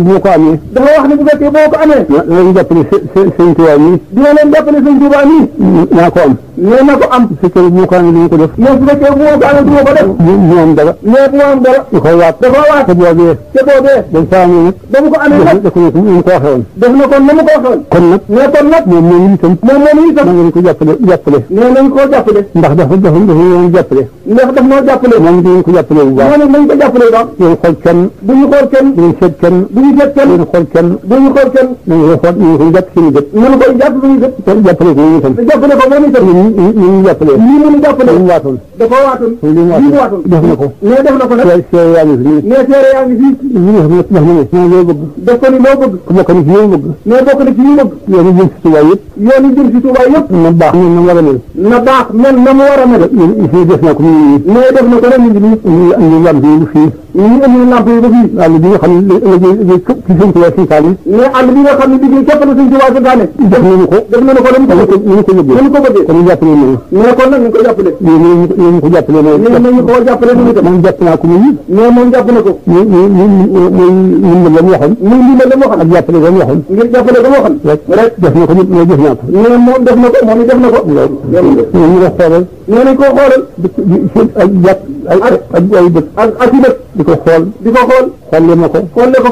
[SPEAKER 4] bu ko amee dafa wax ne bu fekkee boo ko amee dinañ jàppale sëñ Tuubaa mi dina leen jàppale sëñ Tuubaa mi naa ko am nee na ko am su fekkee bu ma ko amee du ma ko def mais su fekkee bu ma ko amee du ma ko def mu am dara mais bu am dara da koy waat dafa waat te boobee dañ fa amee nag ba mu ko amee nag def na ko mu ko waxee woon def na kon na mu ko waxee woon kon nag mais kon nag moom itam na ngeen ko jàppale nee nañ koo jàppale ndax dafa ñoo jàppale ndax daf ñoo jàppale moom dañ ko jàppale bu baax moom nañ ko jàppale bu baax ñu xool kenn bu ñu xool kenn bu ñu seet kenn bu ñu seet kenn bu ñu xool kenn bu ñu xool kenn nañu ko xool ñu ko jàpp suñu gët ñu koy jàpp suñu gët te jàppale ko ñu itam te jàppale ko moom itam ñu jàppale lii mu ñu jàppale ñu waatoon dafa waatoon lii mu waatoon def na ko mais def na ko nag seere yaa ngi fi mais seere yaa ngi fi ñu def na ne loo bëgg def ko ni loo bëgg bokk na ci ñu bëgg mais bokk na ci ñu bëgg yoonu jëm si Tuubaa yëpp yoonu jëm si Tuubaa yëpp na baax na war a mel na baax mel na mu war a mel fii def na ko mais def na ko rek ñu andi lamp yi fii ñu andi lamp yi ba fii àll bi nga xam ne ci sëñ Tuubaa santaane mais àll bi nga xam ne liggéey képp la sëñ Tuubaa santaane def nañu ko ñu ko bëggee kon jàppale nañu mais kon nag ñu ko jàppale ñu ko jàppale nañu ko jàppale ñu itam moom jàpp naa ko muy mais moom jàpp na ko mooy ndimbal la mu waxoon muy ndimbal la mu waxoon ak jàppale la mu waxoon ngir jàppale la mu waxoon rek def na ko nit mooy def naa ko mais moom def na ko moom def na ko ñu ko xoolal nee nañ koo xoolal ak jàpp ay bët ak i bët di ko xool xolle ma ko xolle ko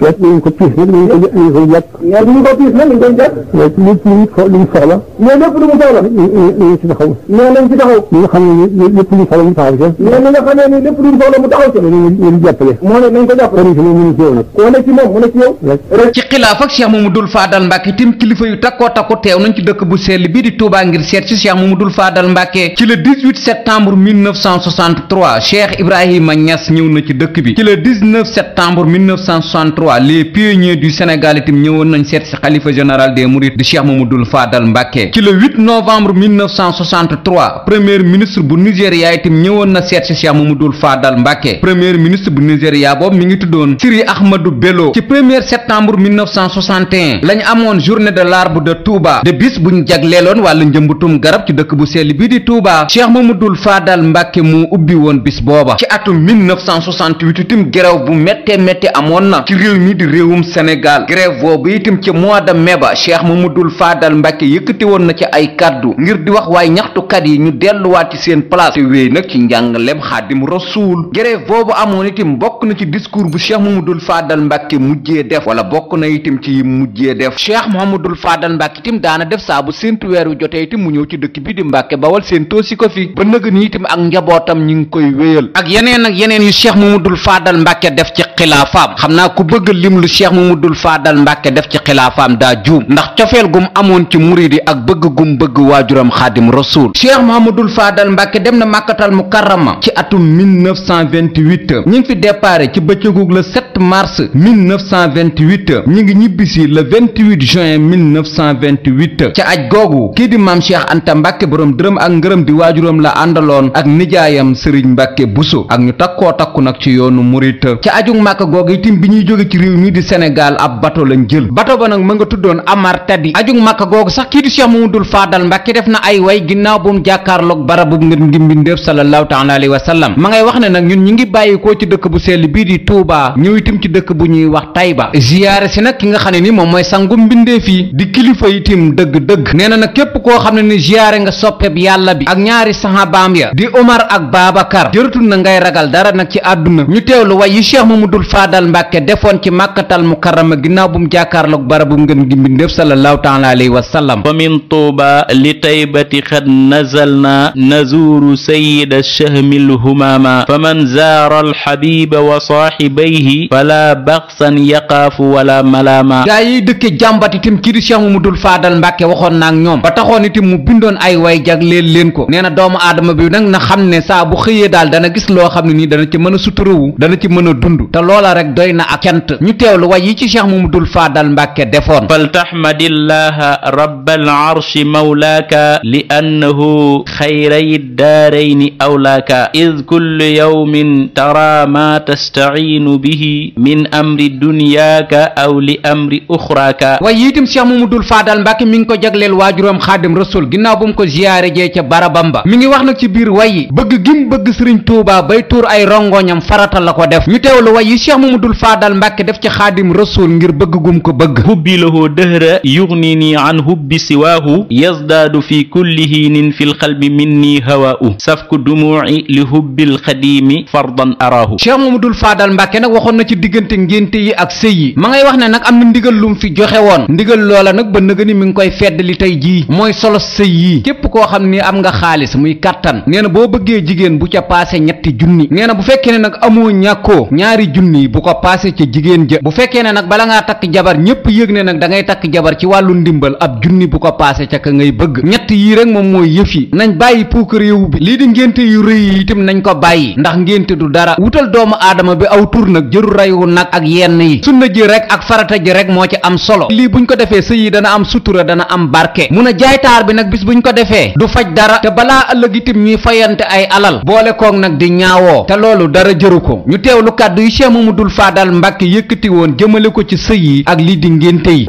[SPEAKER 4] seet nañ ko piis nag nañ koy jàpp mais duñu ko piis nag nañ koy jàpp lépp lu mu soxla mais lépp lu mu soxla nañ ci taxaw mais nañ ci taxaw ñi nga xam ne lépp lu mu soxla mu taxaw ci mais ni nga xamee ni lépp lu mu soxla mu taxaw ci ñu jàppale moo ne nañ ko jàppale kon ci moom mu ne ci yow nag koo ne ci moom mu ne ci yow rek
[SPEAKER 2] ci xilaaf ak Cheikh Mamadou Fadal Mbàkke tim kilifa yu takkoo takku teew nañ ci dëkk bu sell bii di Touba ngir seet ci Cheikh Mamadou Fadal Mbàkke Mbàkke ci le 18 septembre 1963 Cheikh Ibrahima Niass ñëw na ci dëkk bi ci le 19 septembre 1963 les pionniers du Sénégal itam ñëwoon nañ seet si xalifa général des mourides di Cheikh Mamadou Fadal Mbàkke ci le 8 novembre 1963 premier ministre bu Nigéria itam ñëwoon na seet si Cheikh Mamadou Fadal Mbàkke premier ministre bu Nigéria boobu mi ngi tuddoon Siri Ahmadou Bello ci 1er septembre 1961 lañ amoon journée de l'arbre de Touba de bis buñ jagleeloon wàllu njëmbutum garab ci dëkk bu sell bii di Touba Cheikh Mamadou Fadal Mbàkke mu ubbi woon bis booba ci atum 1968 itam grève bu métte amoon na ci réew mi di réewum Sénégal grève boobu itam ci mois de mai ba Cheikh Mamadou Fadal Mbàkke yëkkati woon na ci ay kaddu ngir di wax waaye ñaxtukat yi ñu delluwaat ci seen place te wéy nag ci njàngalem Xaadim Rasuul grève boobu amoon itam bokk na ci discours bu Cheikh Mamadou Fadal Mbàkke mujjee def wala bokk na itam ci mujjee def Cheikh Mamadou Fadal Mbàkke itam daana def saa bu séentu weer wi jotee itam mu ñëw ci dëkk bi di Mbàkke Bawal séentoo si ko fi ba nëg ni itam ak njabootam ñi ngi koy wéyal ak yeneen yu Cheikh Mamadou Fadal Mbàkke def ci xilaafaam xam naa ku bëgg lim lu Cheikh Mamadou Fadal Mbàkke def ci xilaafaam daa juum ndax cofeel gum amoon ci murid yi ak bëgg gum bëgg waajuram Xaadim Rasuul Cheikh Mamadou Fadal Mbàkke dem na Màkkatal Mukarrama ci atum 1928 ñi ngi fi déparé ci bëccëgug le 7 mars 1928 ñi ngi ñibbisi le 28 juin 1928 ca aj googu kii di maam Cheikh Anta Mbàkke borom dërëm ak ngërëm di waajuram la àndaloon ak nijaayam Sëriñ Mbàkke Buso ak ñu takkoo takku nag ci yoonu murit ca ajug Màkka googu itam bi ñuy jóge ci réew mi di Sénégal ab bato lañ jël bato ba nag ma nga tuddoon Amar Tadi ajug Màkka googu sax kii di Cheikh Mamadou Fadal Mbàkke def na ay way ginnaaw bu mu jàkkaarloog barabu ngir ngi mbindeef sallallahu taala alayhi wa sallam ma ngay wax ne nag ñun ñi ngi bàyyikoo ci dëkk bu sell bii di Touba ñëw itam ci dëkk bu ñuy wax Tayba ziyaare si nag ki nga xam ne ni moom mooy sangu mbindeef yi di kilifa itam dëgg-dëgg nee na nag képp koo xam ne ni ziyaare nga soppeb yàlla bi ak ñaari sahabaam ya di Omar ak Babacar jëratul na ngay ragal dara nag ci àdduna ñu teewlu way yi Cheikh Mamadou Fadal Mbàkke defoon ci Màkkatal Mukarrama ginnaaw bu mu jàkkaarloog barabu ngeen gi mbindeef sallallahu taala alayhi wa sallam
[SPEAKER 3] fa min Tuuba li Taybati xad nazalna nazuuru sayyida shahmil humama faman zaara alxabiba wa saaxibayhi fala baxsan yaqaafu wala malaama
[SPEAKER 2] gaa yi dëkke jàmbat itam kii di Cheikh Mamadou Fadal Mbàkke waxoon naak ñoom ba taxoon itam mu bindoon ay way jagleel leen ko nee na doomu aadama bi nag na xam ne saa bu xëyee daal dana gis loo xam ne nii dana ci mën a suturawu dana ci mën a dund te loola rek doy na ak cant ñu teewlu way yi ci Cheikh Mamadou Fadal Mbàkke defoon
[SPEAKER 3] faltaxmadillaha rabbal arshi mawlaaka li annahu xayray daarayni awlaaka id kullu yawmin tara ma tastaciinu bihi min amri dunyaaka aw li amri uxraaka
[SPEAKER 2] way yi itam Cheikh Mamadou Fadal Mbàkke mi ngi ko jagleel waajuram Xaadim Rasul ginnaaw bu mu ko ziyaare jee ca barabam ba mi ngi wax nag ci biir way yi bëgg gim bëgg Sëriñ Tuubaa bay tuur ay rongoñam farata la ko def ñu teewlu way yi Cheikh Mamadou Fadal Mbàkke def ci Xaadim Rasul ngir bëgg gum ko bëgg
[SPEAKER 3] hubbi lahu dëhra yugnini an hubbi siwaahu yazdaadu fi kulli hiinin fi lqalbi minni hawaa'u safku dumuuci li hubbil xadiimi fardan araahu
[SPEAKER 2] Cheikh Mamadou Fadal Mbàkke nag waxoon na ci diggante ngénte yi ak sëy yi ma ngay wax ne nag am na ndigal lum fi joxe woon ndigal loola nag ba nëga ni mi ngi koy fedd li tey jii mooy solo sëy yi képp koo xam ni am nga xaalis muy kàttan nee na boo bëggee jigéen bu ca paase ñetti junni nee na bu fekkee ne nag amoo ñàkkoo ñaari junni bu ko paase ca jigéen ja bu fekkee ne nag bala ngaa takk jabar ñépp yëg ne nag da ngay takk jabar ci wàllu ndimbal ab junni bu ko paase ca ka ngay bëgg ñett yii rek moom mooy yëf yi nañ bàyyi puukar réew bi lii di ngénte yu rëy yi itam nañ ko bàyyi ndax ngénte du dara wutal doomu aadama bi aw tur nag jëru reyu nag ak yenn yi sunna ji rek ak farata ji rek moo ci am solo lii buñ ko defee sëy yi dana am sutura dana am barke mun a jaaytaar bi nag bis buñ ko defee du faj dara te balaa ëllëg itam ñuy fayante ay alal boole koog nag di ñaawoo te loolu dara jëru ko ñu teewlu kàddu yi Cheikh Mamadou Fadal Mbàkke yëkkati woon jëmale ko ci sëy yi ak lii di ngénte yi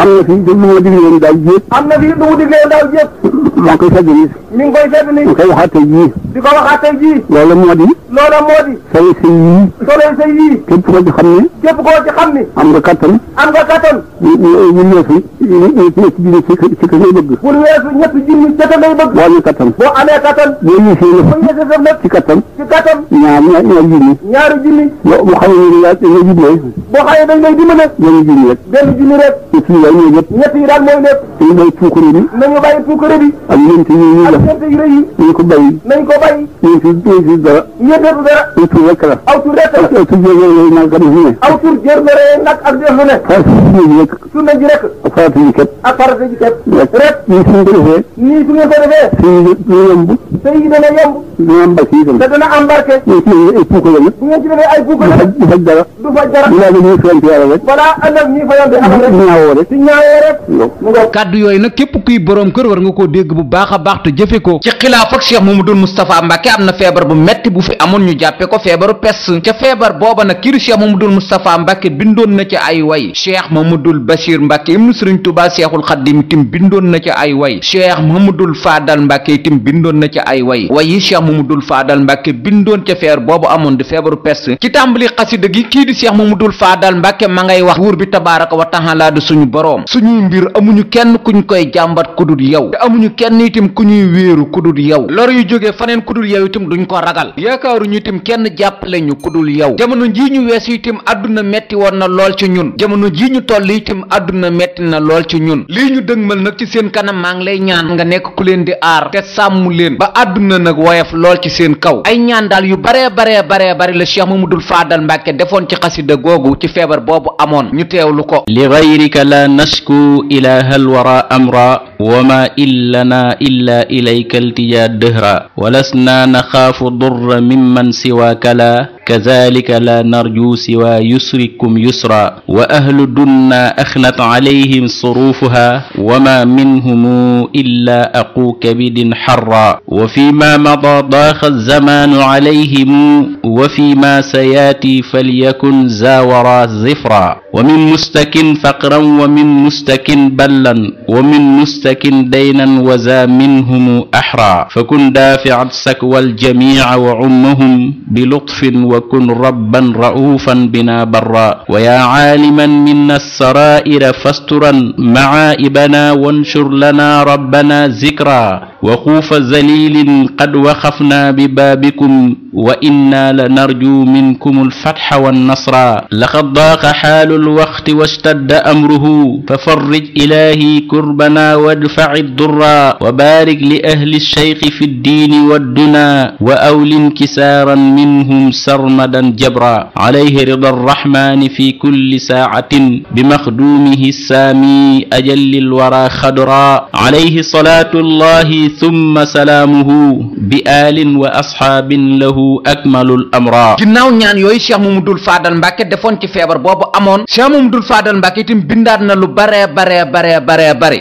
[SPEAKER 4] am na fi lu mu digle daaw jépp maa ngi koy fedd ni mi ngi koy fedd ni mi koy waxaat tey jii di ko waxaat tey jii loolu moo di say sëy yii soloy sëy yii képp koo ci xam ni am nga kattan ñu weesu ñetti junni ci ka ngay bëgg bul weesu ñetti junni ci ka ngay bëgg boo amee kattan boo amee kattan boo ñeesee sa lépp ci kattan ñaari junni boo xam ne dañ lay dimbale boo xam ne dañ lay dimbale benn junni rek ñett yi daal mooy lépp nañu bàyyi puukare bi ak ngénte yi ñuy defante yu rëy yi
[SPEAKER 5] nañ ko bàyyi
[SPEAKER 4] nañ ko bàyyi
[SPEAKER 5] ñu fi dara
[SPEAKER 4] ñeeteetu dara
[SPEAKER 5] ñu tur rek la
[SPEAKER 4] aw tur rek la
[SPEAKER 5] aw tur yooyu nag gam fi ne
[SPEAKER 4] aw tur jër na ree nag ak def lu nekk sunna ji rek
[SPEAKER 5] farata ji kat
[SPEAKER 4] ak farata ji kat rek
[SPEAKER 5] nii suñ ko defee
[SPEAKER 4] nii su ngeen ko defee
[SPEAKER 5] suñu yomb
[SPEAKER 4] sëy yi dana yomb
[SPEAKER 5] dina am barke itam
[SPEAKER 4] te dana am barke
[SPEAKER 5] ñu ci ay puuko la nag
[SPEAKER 4] bu ngeen ci defee ay buuko la
[SPEAKER 5] du faj dara
[SPEAKER 4] du fa dara
[SPEAKER 5] ñu laa ñuy sant yàlla rek
[SPEAKER 4] balaa ëllëg ñii fa yombe am rek
[SPEAKER 5] ñaawoo rek
[SPEAKER 4] si ñaawee rek mu ngo
[SPEAKER 2] kàddu yooyu nag képp kuy boroom kër war nga koo dégg bu baax a baax te jëfe ko ci xilaaf ak Cheikh Mamadou Moustapha Mbacke am na feebar bu metti bu fi amoon ñu jàppe ko feebaru pes ca feebar booba nag kii di Cheikh Mamadou Moustapha Mbacke bindoon na ci ay way Cheikh Mamadou Bachir Mbacke ibnu Sëriñ Tuubaa Seexul Xaddim itam bindoon na ci ay way Cheikh Mamadou Fadal Mbacke itam bindoon na ci ay way yi Cheikh Mamadou Fadal Mbacke bindoon ca feer boobu amoon di feebaru pes ci tàmbali xasida gi kii di Cheikh Mamadou Fadal Mbacke ma ngay wax buur bi tabaaraka wa taala di suñu boroom suñuy mbir amuñu kenn kuñ koy jàmbat ku dul yow te amuñu kenn itam ku ñuy wéeru ku dul yow lor yu jógee faneen ku dul yow itam duñ ko ragal yaakaaruñu itam kenn jàppale ñu ku dul yow jamono jii ñu weesu itam àdduna metti woon na lool ci ñun jamono jii ñu toll itam àdduna metti na lool ci ñun lii ñu dëgmal nag ci seen kanam maa ngi lay ñaan nga nekk ku leen di aar te sàmm leen ba àdduna nag woyof lool ci seen kaw ay ñaan daal yu baree bari la Cheikh Mamadou Fadal Mbacke defoon ci xasida googu ci feebar boobu amoon ñu teewlu ko
[SPEAKER 3] li gayrika la nashku ilaha alwara amra wama illana illa ilayka iltija dëhra walasna naxaafu durra mimman siwaaka la kazalika la narju siwa yusrikum yusra wa ahlu dunna axnat alayhim surufuha wama minhum illa aqu kabidin xarra wa fima mada daaxa alzamanu alayhim wa fima sayaati falyakun zawara zifra wa min mustakin faqran wa min mustakin ballan wa min mustakin daynan wa za minhum axra fakun daafiat sakwa aljamica wa ummahum bilutfin wa kun rabban ra'ufan bina barra wa yaa caaliman minna alsaraa'ira fasturan macaa'ibana wanshur lana rabbana zikra wa xuufa zalilin qad waxafna bibaabikum wa inna la narju minkum alfatxa wannasra laqad daaqa xaalu alwaqti washtadda amruhu fafarrij ilaahi kurbana wadfaci durra wa baarik li ahli alsheyqi fi ddiini wadduna wa awli inkisaaran minhum sarmadan jabra alayhi rida arrahmani fi kulli saacatin bimaxduumihi saami ajalli alwara xadra alayhi salaatu allahi thumma salaamuhu bi aalin wa asxaabin lahu akmalul amra
[SPEAKER 2] ginnaaw ñaan yooyu Cheikh Mamadou Fadal Mbacke defoon ci feebar boobu amoon Cheikh Mamadou Fadal Mbacke itam bindaat na lu bare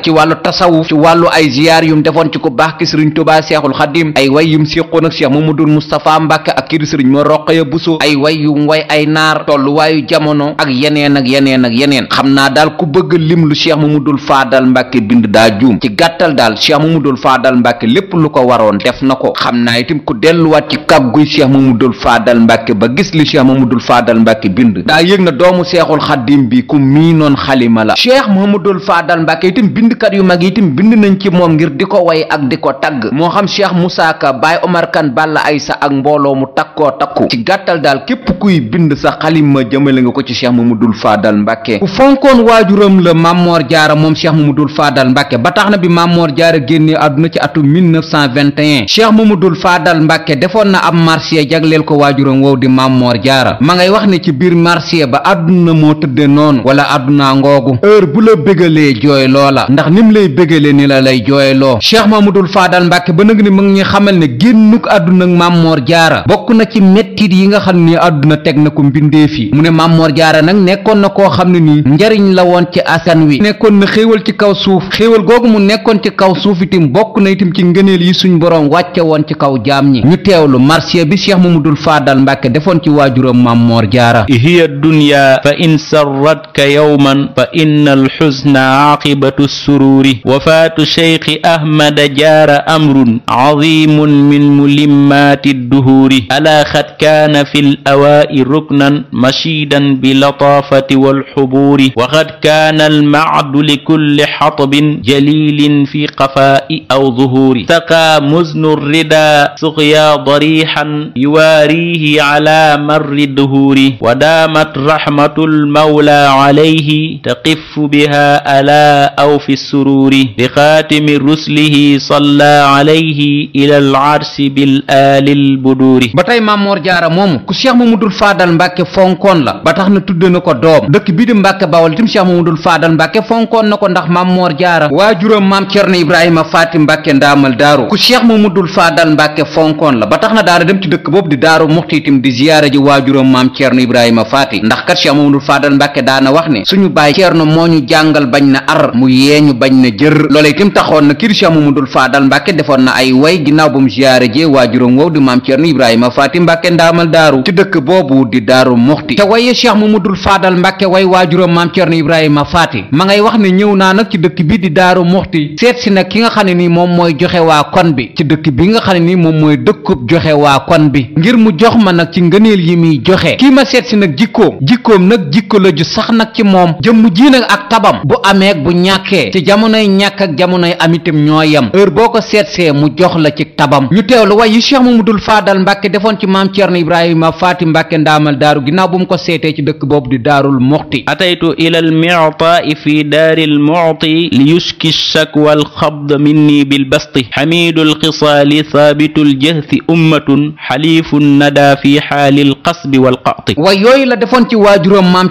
[SPEAKER 2] ci wàllu tasawuf ci wàllu ay ziyaar yum defoon ci ku baax ki Sëriñ Tuubaa Seexul Xadim ay way yum séqoon ak Cheikh Mamadou Moustapha Mbacke ak kii di Sëriñ ma Roqaya Buso ay way yum way ay naar tolluwaayu jamono ak yeneen xam naa daal ku bëgg lim lu Cheikh Mamadou Fadal Mbacke bind daa juum ci gàttal daal Cheikh Mamadou Fadal Mbacke lépp lu ko waroon def na ko xam naa itam ku delluwaat ci kàgguy Cheikh Mamadou Fadal Mbacke ba gis li Cheikh Mamadou Fadal Mbacke bind daa yëg na doomu Seexul Xadim bi ku miinoon xalima la Cheikh Mamadou Fadal Mbacke itam bindkat yu mag itam bind nañ ci moom ngir di ko way ak di ko tagg moo xam Cheikh Moussa Ka Baye Omar Kane Balla Aysa ak mbooloo mu takkoo takku ci gàttal daal képp kuy bind sa xalima jëmale nga ko ci Cheikh Mamadou Fadal Mbacke ku fonkoon waajuram la Mamor Jaara moom Cheikh Mamadou Fadal Mbacke ba tax na bi Mamor Jaara génnee àdduna ci atum 1921 Cheikh Mamadou Fadal Mbacke defoon na ab marché jagleel ko waajuram wow di Mamor Jaara ma ngay wax ne ci biir marché ba àdduna moo tëdde noonu wala àdduna ngoogu heure bu la bégalee jooy loola ndax nim lay bégalee ni la lay jooyloo Cheikh Mamadou Fadal Mbacke ba nag ni mu ngi xamal ne génnuk àdduna ak Mamor Jaara bokk na ci mettit yi nga xam ni àdduna teg na ko mbindeef yi mu ne Mamor Jaara nag nekkoon na koo xam ne nii njariñ la woon ci asan wi nekkoon na xéewal ci kaw suuf xéewal googu mu nekkoon ci kaw suuf itam bokk na itam ci ngëneel yi suñ boroom wàcce woon ci kaw jaam ñi ñu teewlu marché bi Cheikh Mamadou Fadal Mbacke defoon ci waajuram Mamor Jaara
[SPEAKER 3] hiya dunya fa in sarratka yawman fa inna alxusna aqibatu sururi wafaatu cheikhi ahmada jaara amrun azimun min mulimmaati duhuri alaa xad kaana kaana fi l awaa'i ruknan mashiidan bi lataafati walxubuuri wa qad kaana almacdu li kulli xatabin jalilin fi qafaa'i aw zuhuuri saqaa muznu rida suqyaa dariixan yuwaariihi ala marri duhuuri wa daamat raxmatu lmawla alayhi taqifu biha ala aw fi suruuri bi xaatimi ruslihi salla alayhi ila al arsi bil aalil buduuri.
[SPEAKER 2] ba tey Maam Moor Jaara moomu ku Cheikh Mamadul Faadal Mbàkke fonkoon la ba tax na tudde na ko doom. dëkk bii di Mbàkke Bawol itam Cheikh Mamadul Faadal Mbàkke fonkoon na ko ndax Maam Moor Jaara waajuram Maam Cerno Ibrahima Faati Mbàkke ndaamal daaru ku Cheikh Mamadul Faadal Mbàkke fonkoon la ba tax na daara dem ci dëkk boobu di daaru muxti itam di ziyaara ji waajuram Maam Cerno Ibrahima Faati ndax kat Cheikh Mamadul Faadal Mbàkke daana wax ne suñu baay Cerno moo ñu jàngal bañ na ar mu yeeñu bañ na jër loola itam taxoon na kii di Cheikh Mamadul Faadal Mbàkke defoon na ay way ginnaaw bu mu ziyaara ji waajuram wow di Maam Cerno Ibrahima Faati Mbàkke ndaamal daaru ci dëkk boobu di daaru muxti te waye Cheikh Mamadul Faadal Mbàkke way waajuram Maam Cerno Ibrahima Faati ma ngay wax ne ñëw naa nag ci dëkk bi di daaru muxti seet si nag ki nga xam ne nii moom mooy joxe waa kon bi ci dëkk bi nga xam ne nii moom mooy dëkkub joxe waa kon bi ngir mu jox ma nag ci ngëneel yi muy joxe kii ma seet si nag jikkoom nag jikko la ju sax nag ci moom jëmm ji nag ak tabam bu amee bu ñàkkee ci jamonoy ñàkk ak jamonoy amitam ñoo yem heure boo ko seetsee mu jox la ci tabam ñu teewlu way yi Cheikh Mamadul Faadal Mbàkke defoon ci Maam Cerno Ibrahima Faati Mbàkke ndaamal daaru ginnaaw bu mu ko seetee ci dëkk boobu di daarul muxti
[SPEAKER 3] ataytu ila almictaai fi daari almucti li yushki shakwa alxabd minni bilbasti xamidu alxisaali thaabitu aljahthi ummatun xaliifu nada fi xaali alqasbi walqati
[SPEAKER 2] way yooyu la defoon ci waajuram Maam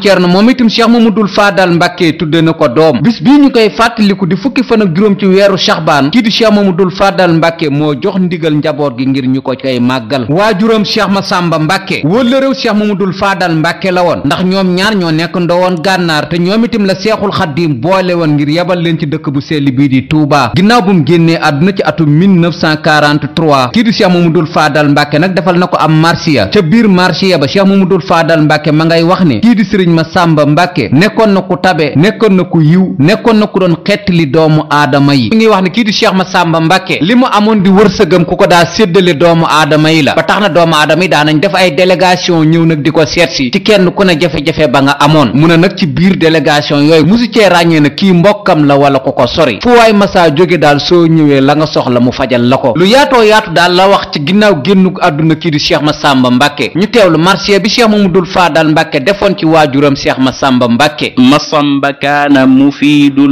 [SPEAKER 2] Cerno moom itam Cheikh Mamadul Faadal Mbàkke tudde na ko doom bis bii ñu koy fàttaliku di fukki fan ak juróom ci weeru Saxbaan kii di Cheikh Mamadul Faadal Mbàkke moo jox ndigal njaboot gi ngir ñu ko koy màggal waajuram Cheikh Masamba Mbàkke wóllërew Cheikh Mamadul Faadal Mbàkke la woon ndax ñoom ñaar ñoo nekk ndowoon gànnaar te ñoom itam la Seexul Xaddiim boole woon ngir yebal leen ci dëkk bu sell bii di Touba ginnaaw bu mu génnee àdduna ci atum 1943 kii di Cheikh Mamadul Faadal Mbàkke nag defal na ko am marsiya ca biir marsiya ba Cheikh Mamadul Faadal Mbàkke ma ngay wax ne kii di Sëriñ Masamba Mbàkke nekkoon na ku tabe nekkoon na ku yiw nekkoon na ku doon xettali doomu aadama yi mi ngi wax ne kii di Cheikh Masamba Mbàkke li mu amoon di wërsëgam ku ko daa séddale doomu aadama yi la ba tax na doomu aadama yi daanañ def ay délégation ñëw nag di ko seetsi ci kenn ku ne jafe-jafe ba nga amoon mu ne nag ci biir délégation yooyu musu cee ràññee na kii mbokkam la wala ku ko sori fu waay masaa jóge daal soo ñëwee la nga soxla mu fajal la ko lu yaatoo yaatu daal la wax ci ginnaaw génnuk àdduna kii di Cheikh Masamba Mbàkke ñu teewlu marché bi Cheikh Mamadul Faadal Mbàkke defoon ci waajuram Cheikh Masamba Mbàkke
[SPEAKER 3] masamba kaana mufiidul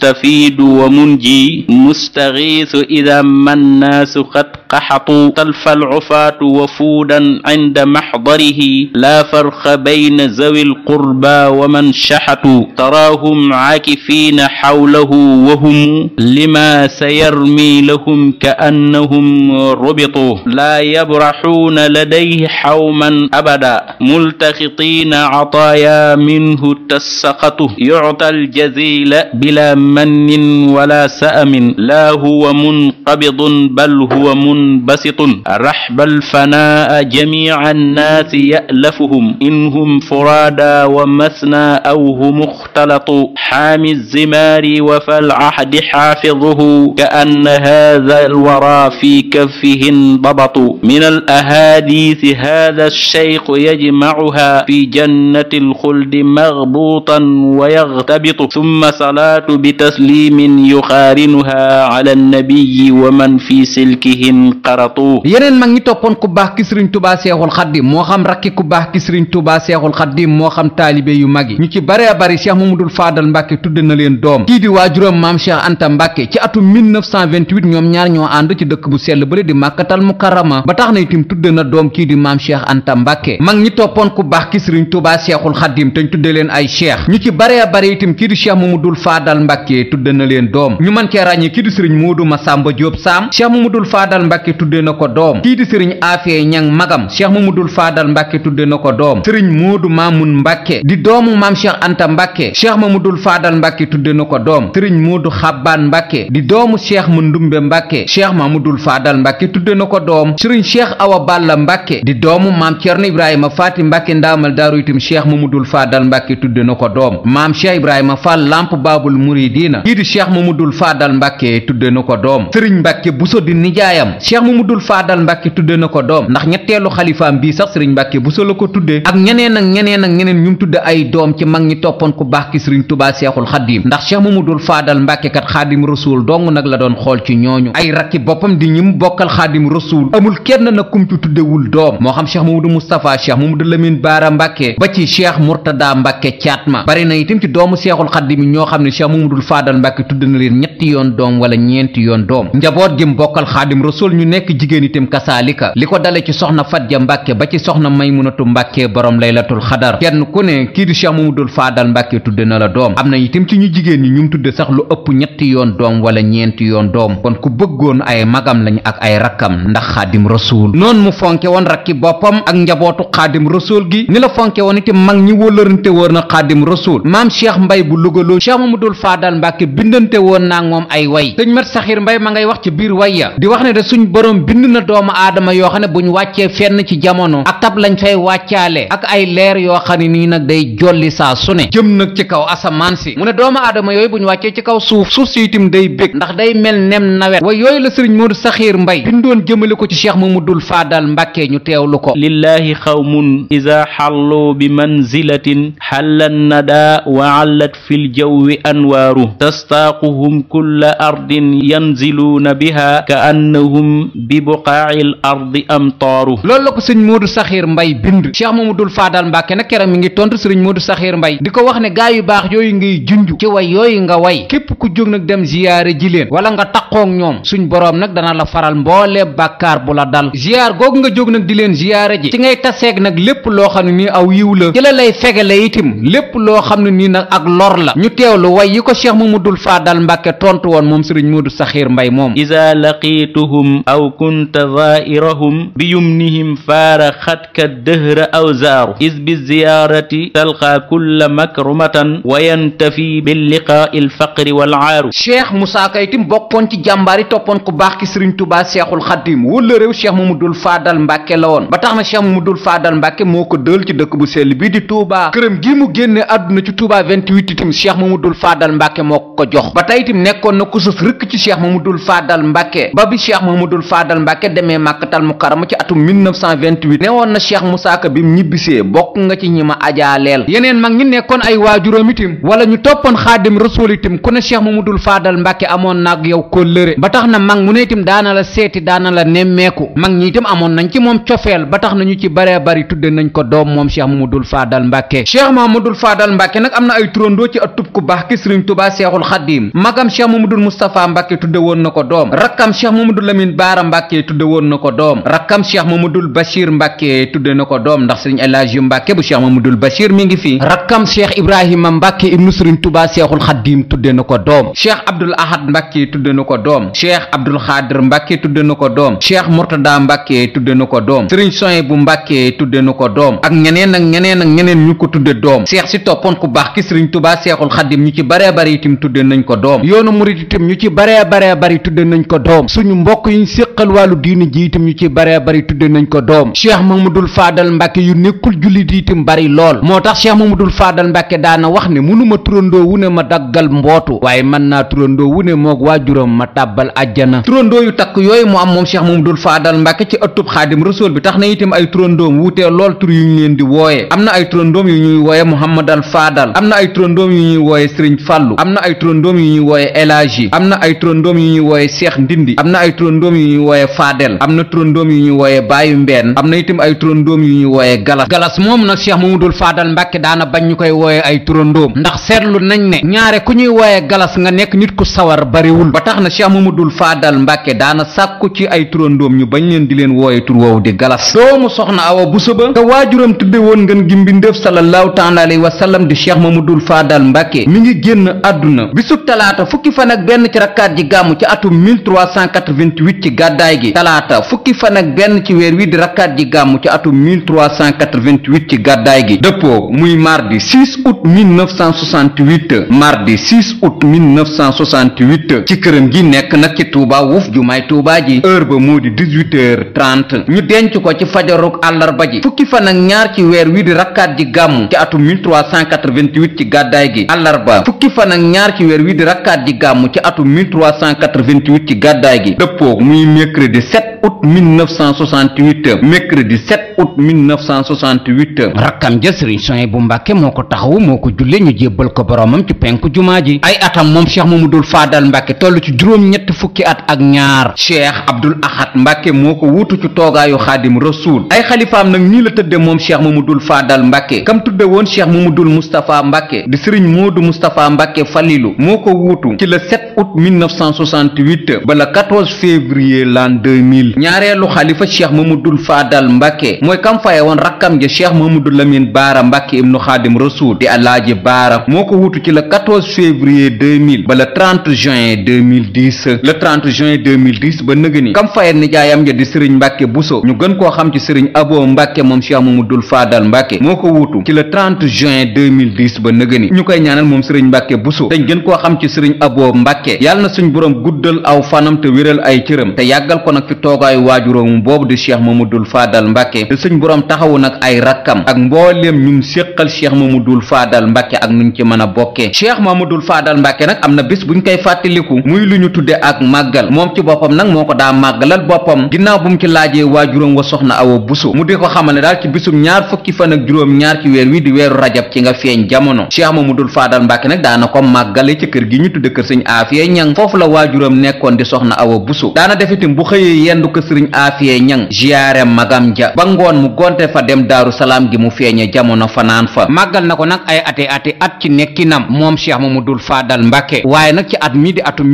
[SPEAKER 3] mustafiidu wa munji mustagiisu ida mannaasu qad qaxatu talfa alcufaatu wa fuudan cinda maxdarihi laa farqa bayna zawi alqurba wa man shaxatu taraahum caakifiina xawlahu wa hum lima sayarmi lahum kaannahum rubitu laa yabraxuuna ladayhi xawman abada multaxitiina cataaya minhu tasaqatu yucta aljazila bila mannin wala sa'amin laa huwa munqabidun bal huwa munbasitun raxba alfanaa jamica annaasi ya'lafuhum inhum furaada wa masna aw hum اختلطوا حامي الزمار وفي العهد حافظه كأن هذا الورى في كفه انضبطوا من الأحاديث هذا الشيخ يجمعها في جنة الخلد مغبوطا ويغتبط ثم صلاة بتسليم يقارنها على النبي ومن في سلكه انقرطوا
[SPEAKER 2] yeneen mag ñi toppoon ku baax ki Sëriñ Tuubaa Seexul Xaddim moo xam rakki ku baax ki Sëriñ Tuubaa Seexul Xaddim moo xam taalibe yu mag yi ñu ci bare bari Cheikh Mamadul Faadal Mbàkke tudde na leen doom kii di waajuram Maam Cheikh Anta Mbàkke ci atum 1928 ñoom ñaar ñoo ànd ci dëkk bu sell bële di Màkkatal Mukarrama ba tax na itam tudde na doom kii di Maam Cheikh Anta Mbàkke mag ñi toppoon ku baax ki Sëriñ Tuubaa Seexul Xaddim te ñu tudde leen ay cheikh ñu ci bare bari itam kii di Cheikh Mamadul Faadal Mbàkke tudde na leen doom ñu mën cee ràññee kii di Sëriñ Moodu Masamba Jóob Saam Cheikh Mamadul Faadal Mbàkke tudde na ko doom kii di Sëriñ Afee Ñang magam Cheikh Mamadul Faadal Mbàkke tudde na ko doom Sëriñ Moodu Maamun Mbàkke di doomu Maam Cheikh Anta Mbàkke Cheikh Mamadul Faadal Mbàkke tudde na ko doom Sëriñ Moodu Xabbaan Mbàkke di doomu Cheikh Mandumbe Mbàkke Cheikh Mamadul Faadal Mbàkke tudde na ko doom Sëriñ Cheikh Awa Balla Mbàkke di doomu Maam Cerno Ibrahima Faati Mbàkke ndaamal daaru itam Cheikh Mamadul Faadal Mbàkke tudde na ko doom Maam Cheikh Ibrahima Fall Lamp Baabul Muridiina kii di Cheikh Mamadul Faadal Mbàkke tudde na ko doom Sëriñ Mbàkke Buso di nijaayam Cheikh Mamadul Faadal Mbàkke tudde na ko doom ndax tax ñetteelu xalifaam bii sax sëriñ Mbàkke Buso la ko tuddee ak ñeneen ak ñeneen ak ñeneen ñu tudde ay doom ci mag ñi toppoon ku baax ki sëriñ Tuubaa Seexul Xadiim ndax Cheikh Mamadul Faadal Mbàkke kat Xaadim Rasuul dong nag la doon xool ci ñooñu ay rakki boppam di ñim bokkal Xaadim Rasuul amul kenn nag kum ci tuddewul doom moo xam Cheikh Mamadou Moustapha Cheikh Mamadou Lamine Baara Mbàkke ba ci Cheikh Murtada Mbàkke Caatma bari na itam ci doomu Seexul Xadiim ñoo xam ne Cheikh Mamadul Faadal Mbàkke tudd na leen ñetti yoon doom wala ñeenti yoon doom njaboot gi bokkal Xaadim Rasuul ñu nekk jigéen itam kasaalika li ko dale ci soxna Fatja Mbàkke ba ci soxna Maymunatu Mbàkke borom laylatul xadar kenn ku ne kii di Cheikh Mamadul Faadal Mbàkke tudde na la doom am na itam ci ñu jigéen ñi ñu tudde sax lu ëpp ñetti yoon doom wala ñeenti yoon doom kon ku bëggoon ay magam lañ ak ay rakkam ndax Xaadim Rasuul noonu mu fonke woon rakki boppam ak njabootu Xaadim Rasuul gi ni la fonke woon itam mag ñi wóllërante woon na Xaadim Rasuul maam Cheikh Mbay bu lugaloo Cheikh Mamadul Faadal Mbàkke bindante woon naa moom ay way sëñ Mat Saxiir Mbay ma ngay wax ci biir way ya di wax ne de suñ borom bind na doomu aadama yoo xam ne buñ wàccee fenn ci jamono ak tab lañ fay wàccaale ak ay leer yoo xam ne nii nag day jolli saa su ne jëm nag ci kaw asamaan si mu ne doomu aadama yooyu buñ wàccee ci kaw suuf si itam day bég ndax day mel nem nawet way yooyu la sëriñ Moodu Saxiir Mbay bindoon jëmale ko ci Cheikh Mamadul Faadal Mbàkke ñu teewlu ko
[SPEAKER 3] lillahi xawmun ida xallu bi manzilatin xallan nada wa allat fil jawwi anwaaru tastaaquhum kulla ardin yanziluuna biha ka annahum bi buqaa'il ardi amtaaru
[SPEAKER 2] loolu la ko sëñ Moodu Saxiir Mbay bind Cheikh Mamadul Faadal Mbàkke nag keram mi ngi tontu sëriñ Moodu Saxiir Mbay di ko wax ne gaa yu baax yooyu ngay junju ci way yooyu nga way képp ku jóg nag dem ziyaare ji leen wala nga taqoog ñoom suñ boroom nag dana la faral mboole bàkkaar bu la dal ziyaar googu nga jóg nag di leen ziyaare ji ci ngay taseeg nag lépp loo xam ne nii aw yiw la ci la lay fegale itim lépp loo xam ne nii nag ak lor la ñu teewlu way yi ko Cheikh Mamadul Faadal Mbàkke tontu woon moom sëriñ Moodu Saxiir Mbay moom
[SPEAKER 3] iza laqituhum aw kunta zaa'irahum bi yumnihim faaraxatka dëhra aw zaaru is bi ziyaarati talqa kulla makrumatan wa yantafi bil liqaa'i al faqri wal aaru
[SPEAKER 2] Cheikh Moussa Ka itam bokkoon ci jàmbaar yi toppoon ku baax ki sëriñ Tuubaa Seexul Xadiim wala réew Cheikh Mamadul Faadal Mbàkke la woon ba tax na Cheikh Mamadul Faadal Mbàkke moo ko dël ci dëkk bu sell bii di Touba këram gi mu génne àdduna ci Touba 28 itam Cheikh Mamadul Faadal Mbàkke moo ko jox ba tey itam nekkoon na ku sës rëkk ci Cheikh Mamadul Faadal Mbàkke ba bi Cheikh Mamadul Faadal Mbàkke demee Màkkatal Mukarrama ci atum 1928 newoon na Cheikh Moussa Ka bi mu ñibbisee bokk nga ci ñi ma ajaaleel yeneen mag ñi nekkoon ay waajuram itam wala ñu toppoon Xaadim Rasuul itam ku ne Cheikh Mamadul Faadal Mbàkke amoon nag yow kóllëre ba tax na mag mu ne itam daana la seeti daana la nemmeeku mag ñi itam amoon nañ ci moom cofeel ba tax na ñu ci baree bari tudde nañ ko doom moom Cheikh Mamadul Faadal Mbàkke Cheikh Mamadul Faadal Mbàkke nag am na ay turandoo ci ëttub ku baax ki Sëriñ Tuubaa Seexul Xadiim magam Cheikh Mamadul Moustapha Mbàkke tudde woon na ko doom rakkam Cheikh Mamadul Lamin Baara Mbàkke tudde woon na ko doom rakkam Cheikh Mamadul Bachir Mbàkke tudde na ko doom ndax Sëriñ El Hadji Mbàkke bu Cheikh Mamadul Bachir mi ngi fi rakkam Cheikh Ibrahima Mbàkke ibnu Sëriñ Tuubaa Seexul Xadiim tudde na ko doom Cheikh Abdul Ahad Mbàkke tudde na ko doom Cheikh Abdul Xaadir Mbàkke tudde na ko doom Cheikh Murtada Mbàkke tudde na ko doom Sëriñ Sohaybu Mbàkke tudde na ko doom ak ñeneen ak ñeneen ak ñeneen ñu ko tudde doom Cheikh si toppoon ku baax ki Sëriñ Tuubaa Seexul Xadiim ñu ci baree bari itam tudde nañ ko doom yoonu murid itam ñu ci baree bari tudde nañ ko doom suñu mbokk yi ñu séqal wàllu diini ji itam ñu ci baree bari tudde nañ ko doom Cheikh Mamadul Faadal Mbàkke yu nekkul jullit itam bari lool moo tax Cheikh Mamadul Faadal Mbàkke daana wax ne mënuma turandoo wu ne ma daggal mbootu waaye mën naa turandoo wu ne moog waajuram ma tàbbal àjjana turandoo yu takk yooyu mu am moom Cheikh Mamadul Faadal Mbàkke ci ëttub Xaadim Rasuul bi tax na itam ay turandoom wuutee lool tur yu ñu leen di wooye am na ay turandoom yu ñuy wooye Muhammadal Faadal am na ay turandoom yu ñuy wooye Sëriñ Fàllu am na ay turandoom yu ñuy wooye Elaaji am na ay turandoom yu ñuy wooye Seex Ndindi am na ay turandoom yu ñuy wooye Faadel am na turandoom yu ñuy wooye Baayu Mbeen am na itam ay turandoom yu ñuy wooye Galas Galas moom nag Cheikh Mamadul Faadal Mbàkke daana bañ ñu koy wooye ay turandoom ndax seetlu nañ ne ñaare ku ñuy wooye Galas nga nekk nit ku sawar bariwul ba tax na Cheikh Mamadul Faadal Mbàkke daana sàkku ci ay turandoom ñu bañ leen di leen wooye tur woowu di Galas doomu soxna Awa Buso ba te waajuram tudde woon ngeen gi mbindéef sallallahu taala alayhi wa sallam di Cheikh Mamadul Faadal Mbàkke mi ngi génn àdduna bisub talaata fukki fan ak benn ci rakkaat ji gàmmu ci atum 1388 ci gàddaay gi talaata fukki fan ak benn ci weer wi di rakkaat ji gàmmu ci atum 1388 ci gàddaay gi dëppoo muy mardi 6 août 1968 mardi 6 août 1968 ci këram gi nekk nag ci Touba Wuf jumaay Touba ji heure ba moo di 18h30 ñu denc ko ci fajaruk àllarba ji fukki fan ak ñaar ci weer wi di rakkaat ji gàmmu ci atum 1388 ci gàddaay gi àllarba fukki fan ak ñaar ci weer wi di rakkaat ji gàmmu ci atum 1388 ci gàddaay gi dëppoo muy mercredi 7 août 1968 mercredi 7 août 1968 rakkam ja sëriñ Souhaïbou Mbàkke moo ko taxawu moo ko julle ñu jébbal ko boromam ci penku jumaa ji ay atam moom Cheikh Mamadou Fadal Mbàkke toll ci juróom-ñett fukki at ak ñaar Cheikh Abdoul Ahad Mbàkke moo ko wuutu ci toogaayu xaadim rasuul ay xalifaam nag nii la tëdde moom Cheikh Mamadou Fadal Mbàkke kam tudde woon Cheikh Mamadou Moustapha Mbàkke di sëriñ Moodu Moustapha Mbàkke Falilu moo ko wuutu ci le 7 août 1968 ba le 14 février l'an 2000 ñaareelu xalifa Cheikh Mamadou Fadal Mbàkke mooy kam faye woon rakkam ja Cheikh Mamadou Lamine Baara Mbàkke ibnu xaadim rasuul di Alaaji Baara moo ko wuutu ci le 14 février 2000 ba le 30 juin 2010 le 30 juin 2010 ba nëgëni kam faye nijaayam ja di sëriñ Mbàkke Buso ñu gën koo xam ci sëriñ Abo Mbàkke moom Cheikh Mamadou Fadal Mbàkke moo ko wuutu ci le 30 juin 2010 ba nëgëni ñu koy ñaanal moom sëriñ Mbàkke Buso dañ gën koo xam ci sëriñ Abo Mbàkke yàlla na suñ boroom guddal aw fanam te wéral ay cëram te yàggal ko nag ci toogaayu waajuróom boobu di Cheikh Mamadou Fadal Mbàkke te suñ boroom taxawu nag ay rakkam ak mbooleem ñum séqal Cheikh Mamadou Fadal Mbàkke ak nuñ ci mën a bokkee Cheikh Mamadou Fadal Mbàkke nag am na bis buñ koy fàttaliku muy lu ñu tudde ak màggal moom ci boppam nag moo ko daa màggalal boppam ginnaaw bu mu ci laajee waajuróom wa soxna Awa Buso mu di ko xamal ne daal ci bisum ñaar fukki fan ak juróom ñaar ci weer wi di weeru rajab ci nga feeñ jamono Cheikh Mamadou Fadal Mbàkke nag daana ko màggale ci kër gi ñu tudde kër sëñ Aafiye Ñang foofu la waajuróom nekkoon di soxna Awa Buso daana def itam bu xëyee yendu ko sëriñ Aafiye Ñang ziyaare magam ja ba ngoon mu gonte fa dem Daaru Salaam gi mu feeñe jamono fanaan fa màggal na ko nag ay ati at ci nekkinam moom Cheikh Mamadou Fadal Mbàkke waaye nag ci at mi di atum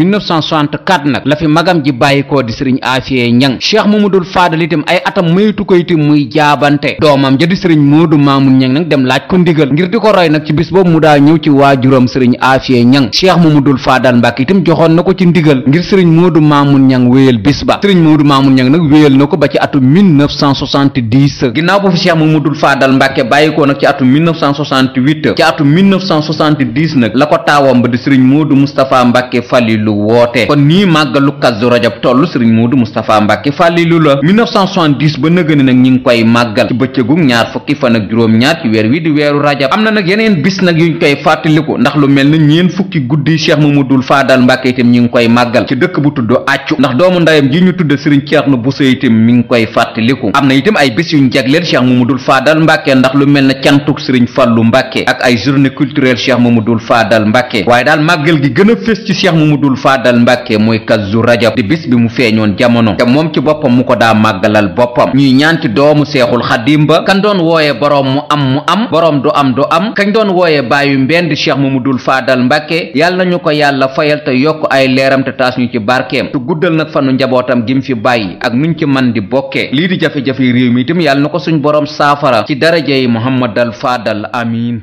[SPEAKER 2] 1964 nag la fi magam ji bàyyikoo di sëriñ Aafiye Ñang Cheikh Mamadou Fadal itam ay atam maytu ko itam muy jaabante doomam ja di sëriñ Moodu Maamun Ñang nag dem laaj ko ndigal ngir di ko roy nag ci bis boobu mu daa ñëw ci waajuram sëriñ Aafiye Ñang Cheikh Mamadou Fadal Mbàkke itam joxoon na ko ci ndigal ngir sëriñ Moodu Maamun Ñang wéyal bis ba sëriñ Moodu Maamun Ñang nag wéyal na ko ba ci atum 1970 ginnaaw bu fi Cheikh Mamadou Fadal Mbàkke bàyyikoo nag ci atum 1968 ci atum 1970 nag la ko taawam ba di sëriñ Moodu Moustapha Mbàkke Falilu woote kon nii màggalu Kazu Rajab toll sëriñ Moodu Moustapha Mbàkke Falilu la 1970 ba nëgëni nag ñi ngi koy màggal ci bëccëgu ñaar fukki fan ak juróom-ñaar ci weer wi di weeru rajab am na nag yeneen bis nag yuñ koy fàttaliku ndax lu mel na ñeen fukki guddi Cheikh Mamadou Fadal Mbàkke itam ñi ngi koy màggal ci dëkk bu tudd Accu ndax doomu ndayam ji ñu tudd sëriñ Ceerno Buso itam mi ngi koy fàttaliku am na itam ay bis yuñ jagleel Cheikh Mamadou Fadal Mbàkke ndax lu mel na cantuk sëriñ Fallu Mbàkke ak ay journée culturelle Cheikh Mamadou Fadal Mbàkke waaye daal màggal gi gën a fés ci Cheikh Mamadou Fadal Mbàkke mooy Kazu Rajab di bis bi mu feeñoon jamono te moom ci boppam mu ko daa màggalal boppam ñuy ñaan ci doomu Seexul Xadim ba kan doon wooye boroom mu am boroom du am kañ doon wooye bàyyu mbend Cheikh Mamadou Fadal Mbàkke yàlla nañu ko yàlla fayal te yokk ay leeram te taas ñu ci barkeem te guddal nag fanu njabootam gim fi bàyyi ak nuñ ci man di bokkee lii di jafe-jafe réew mi itam yàlla na ko suñ boroom saafara ci daraje yi Muhammadal Fadal amiin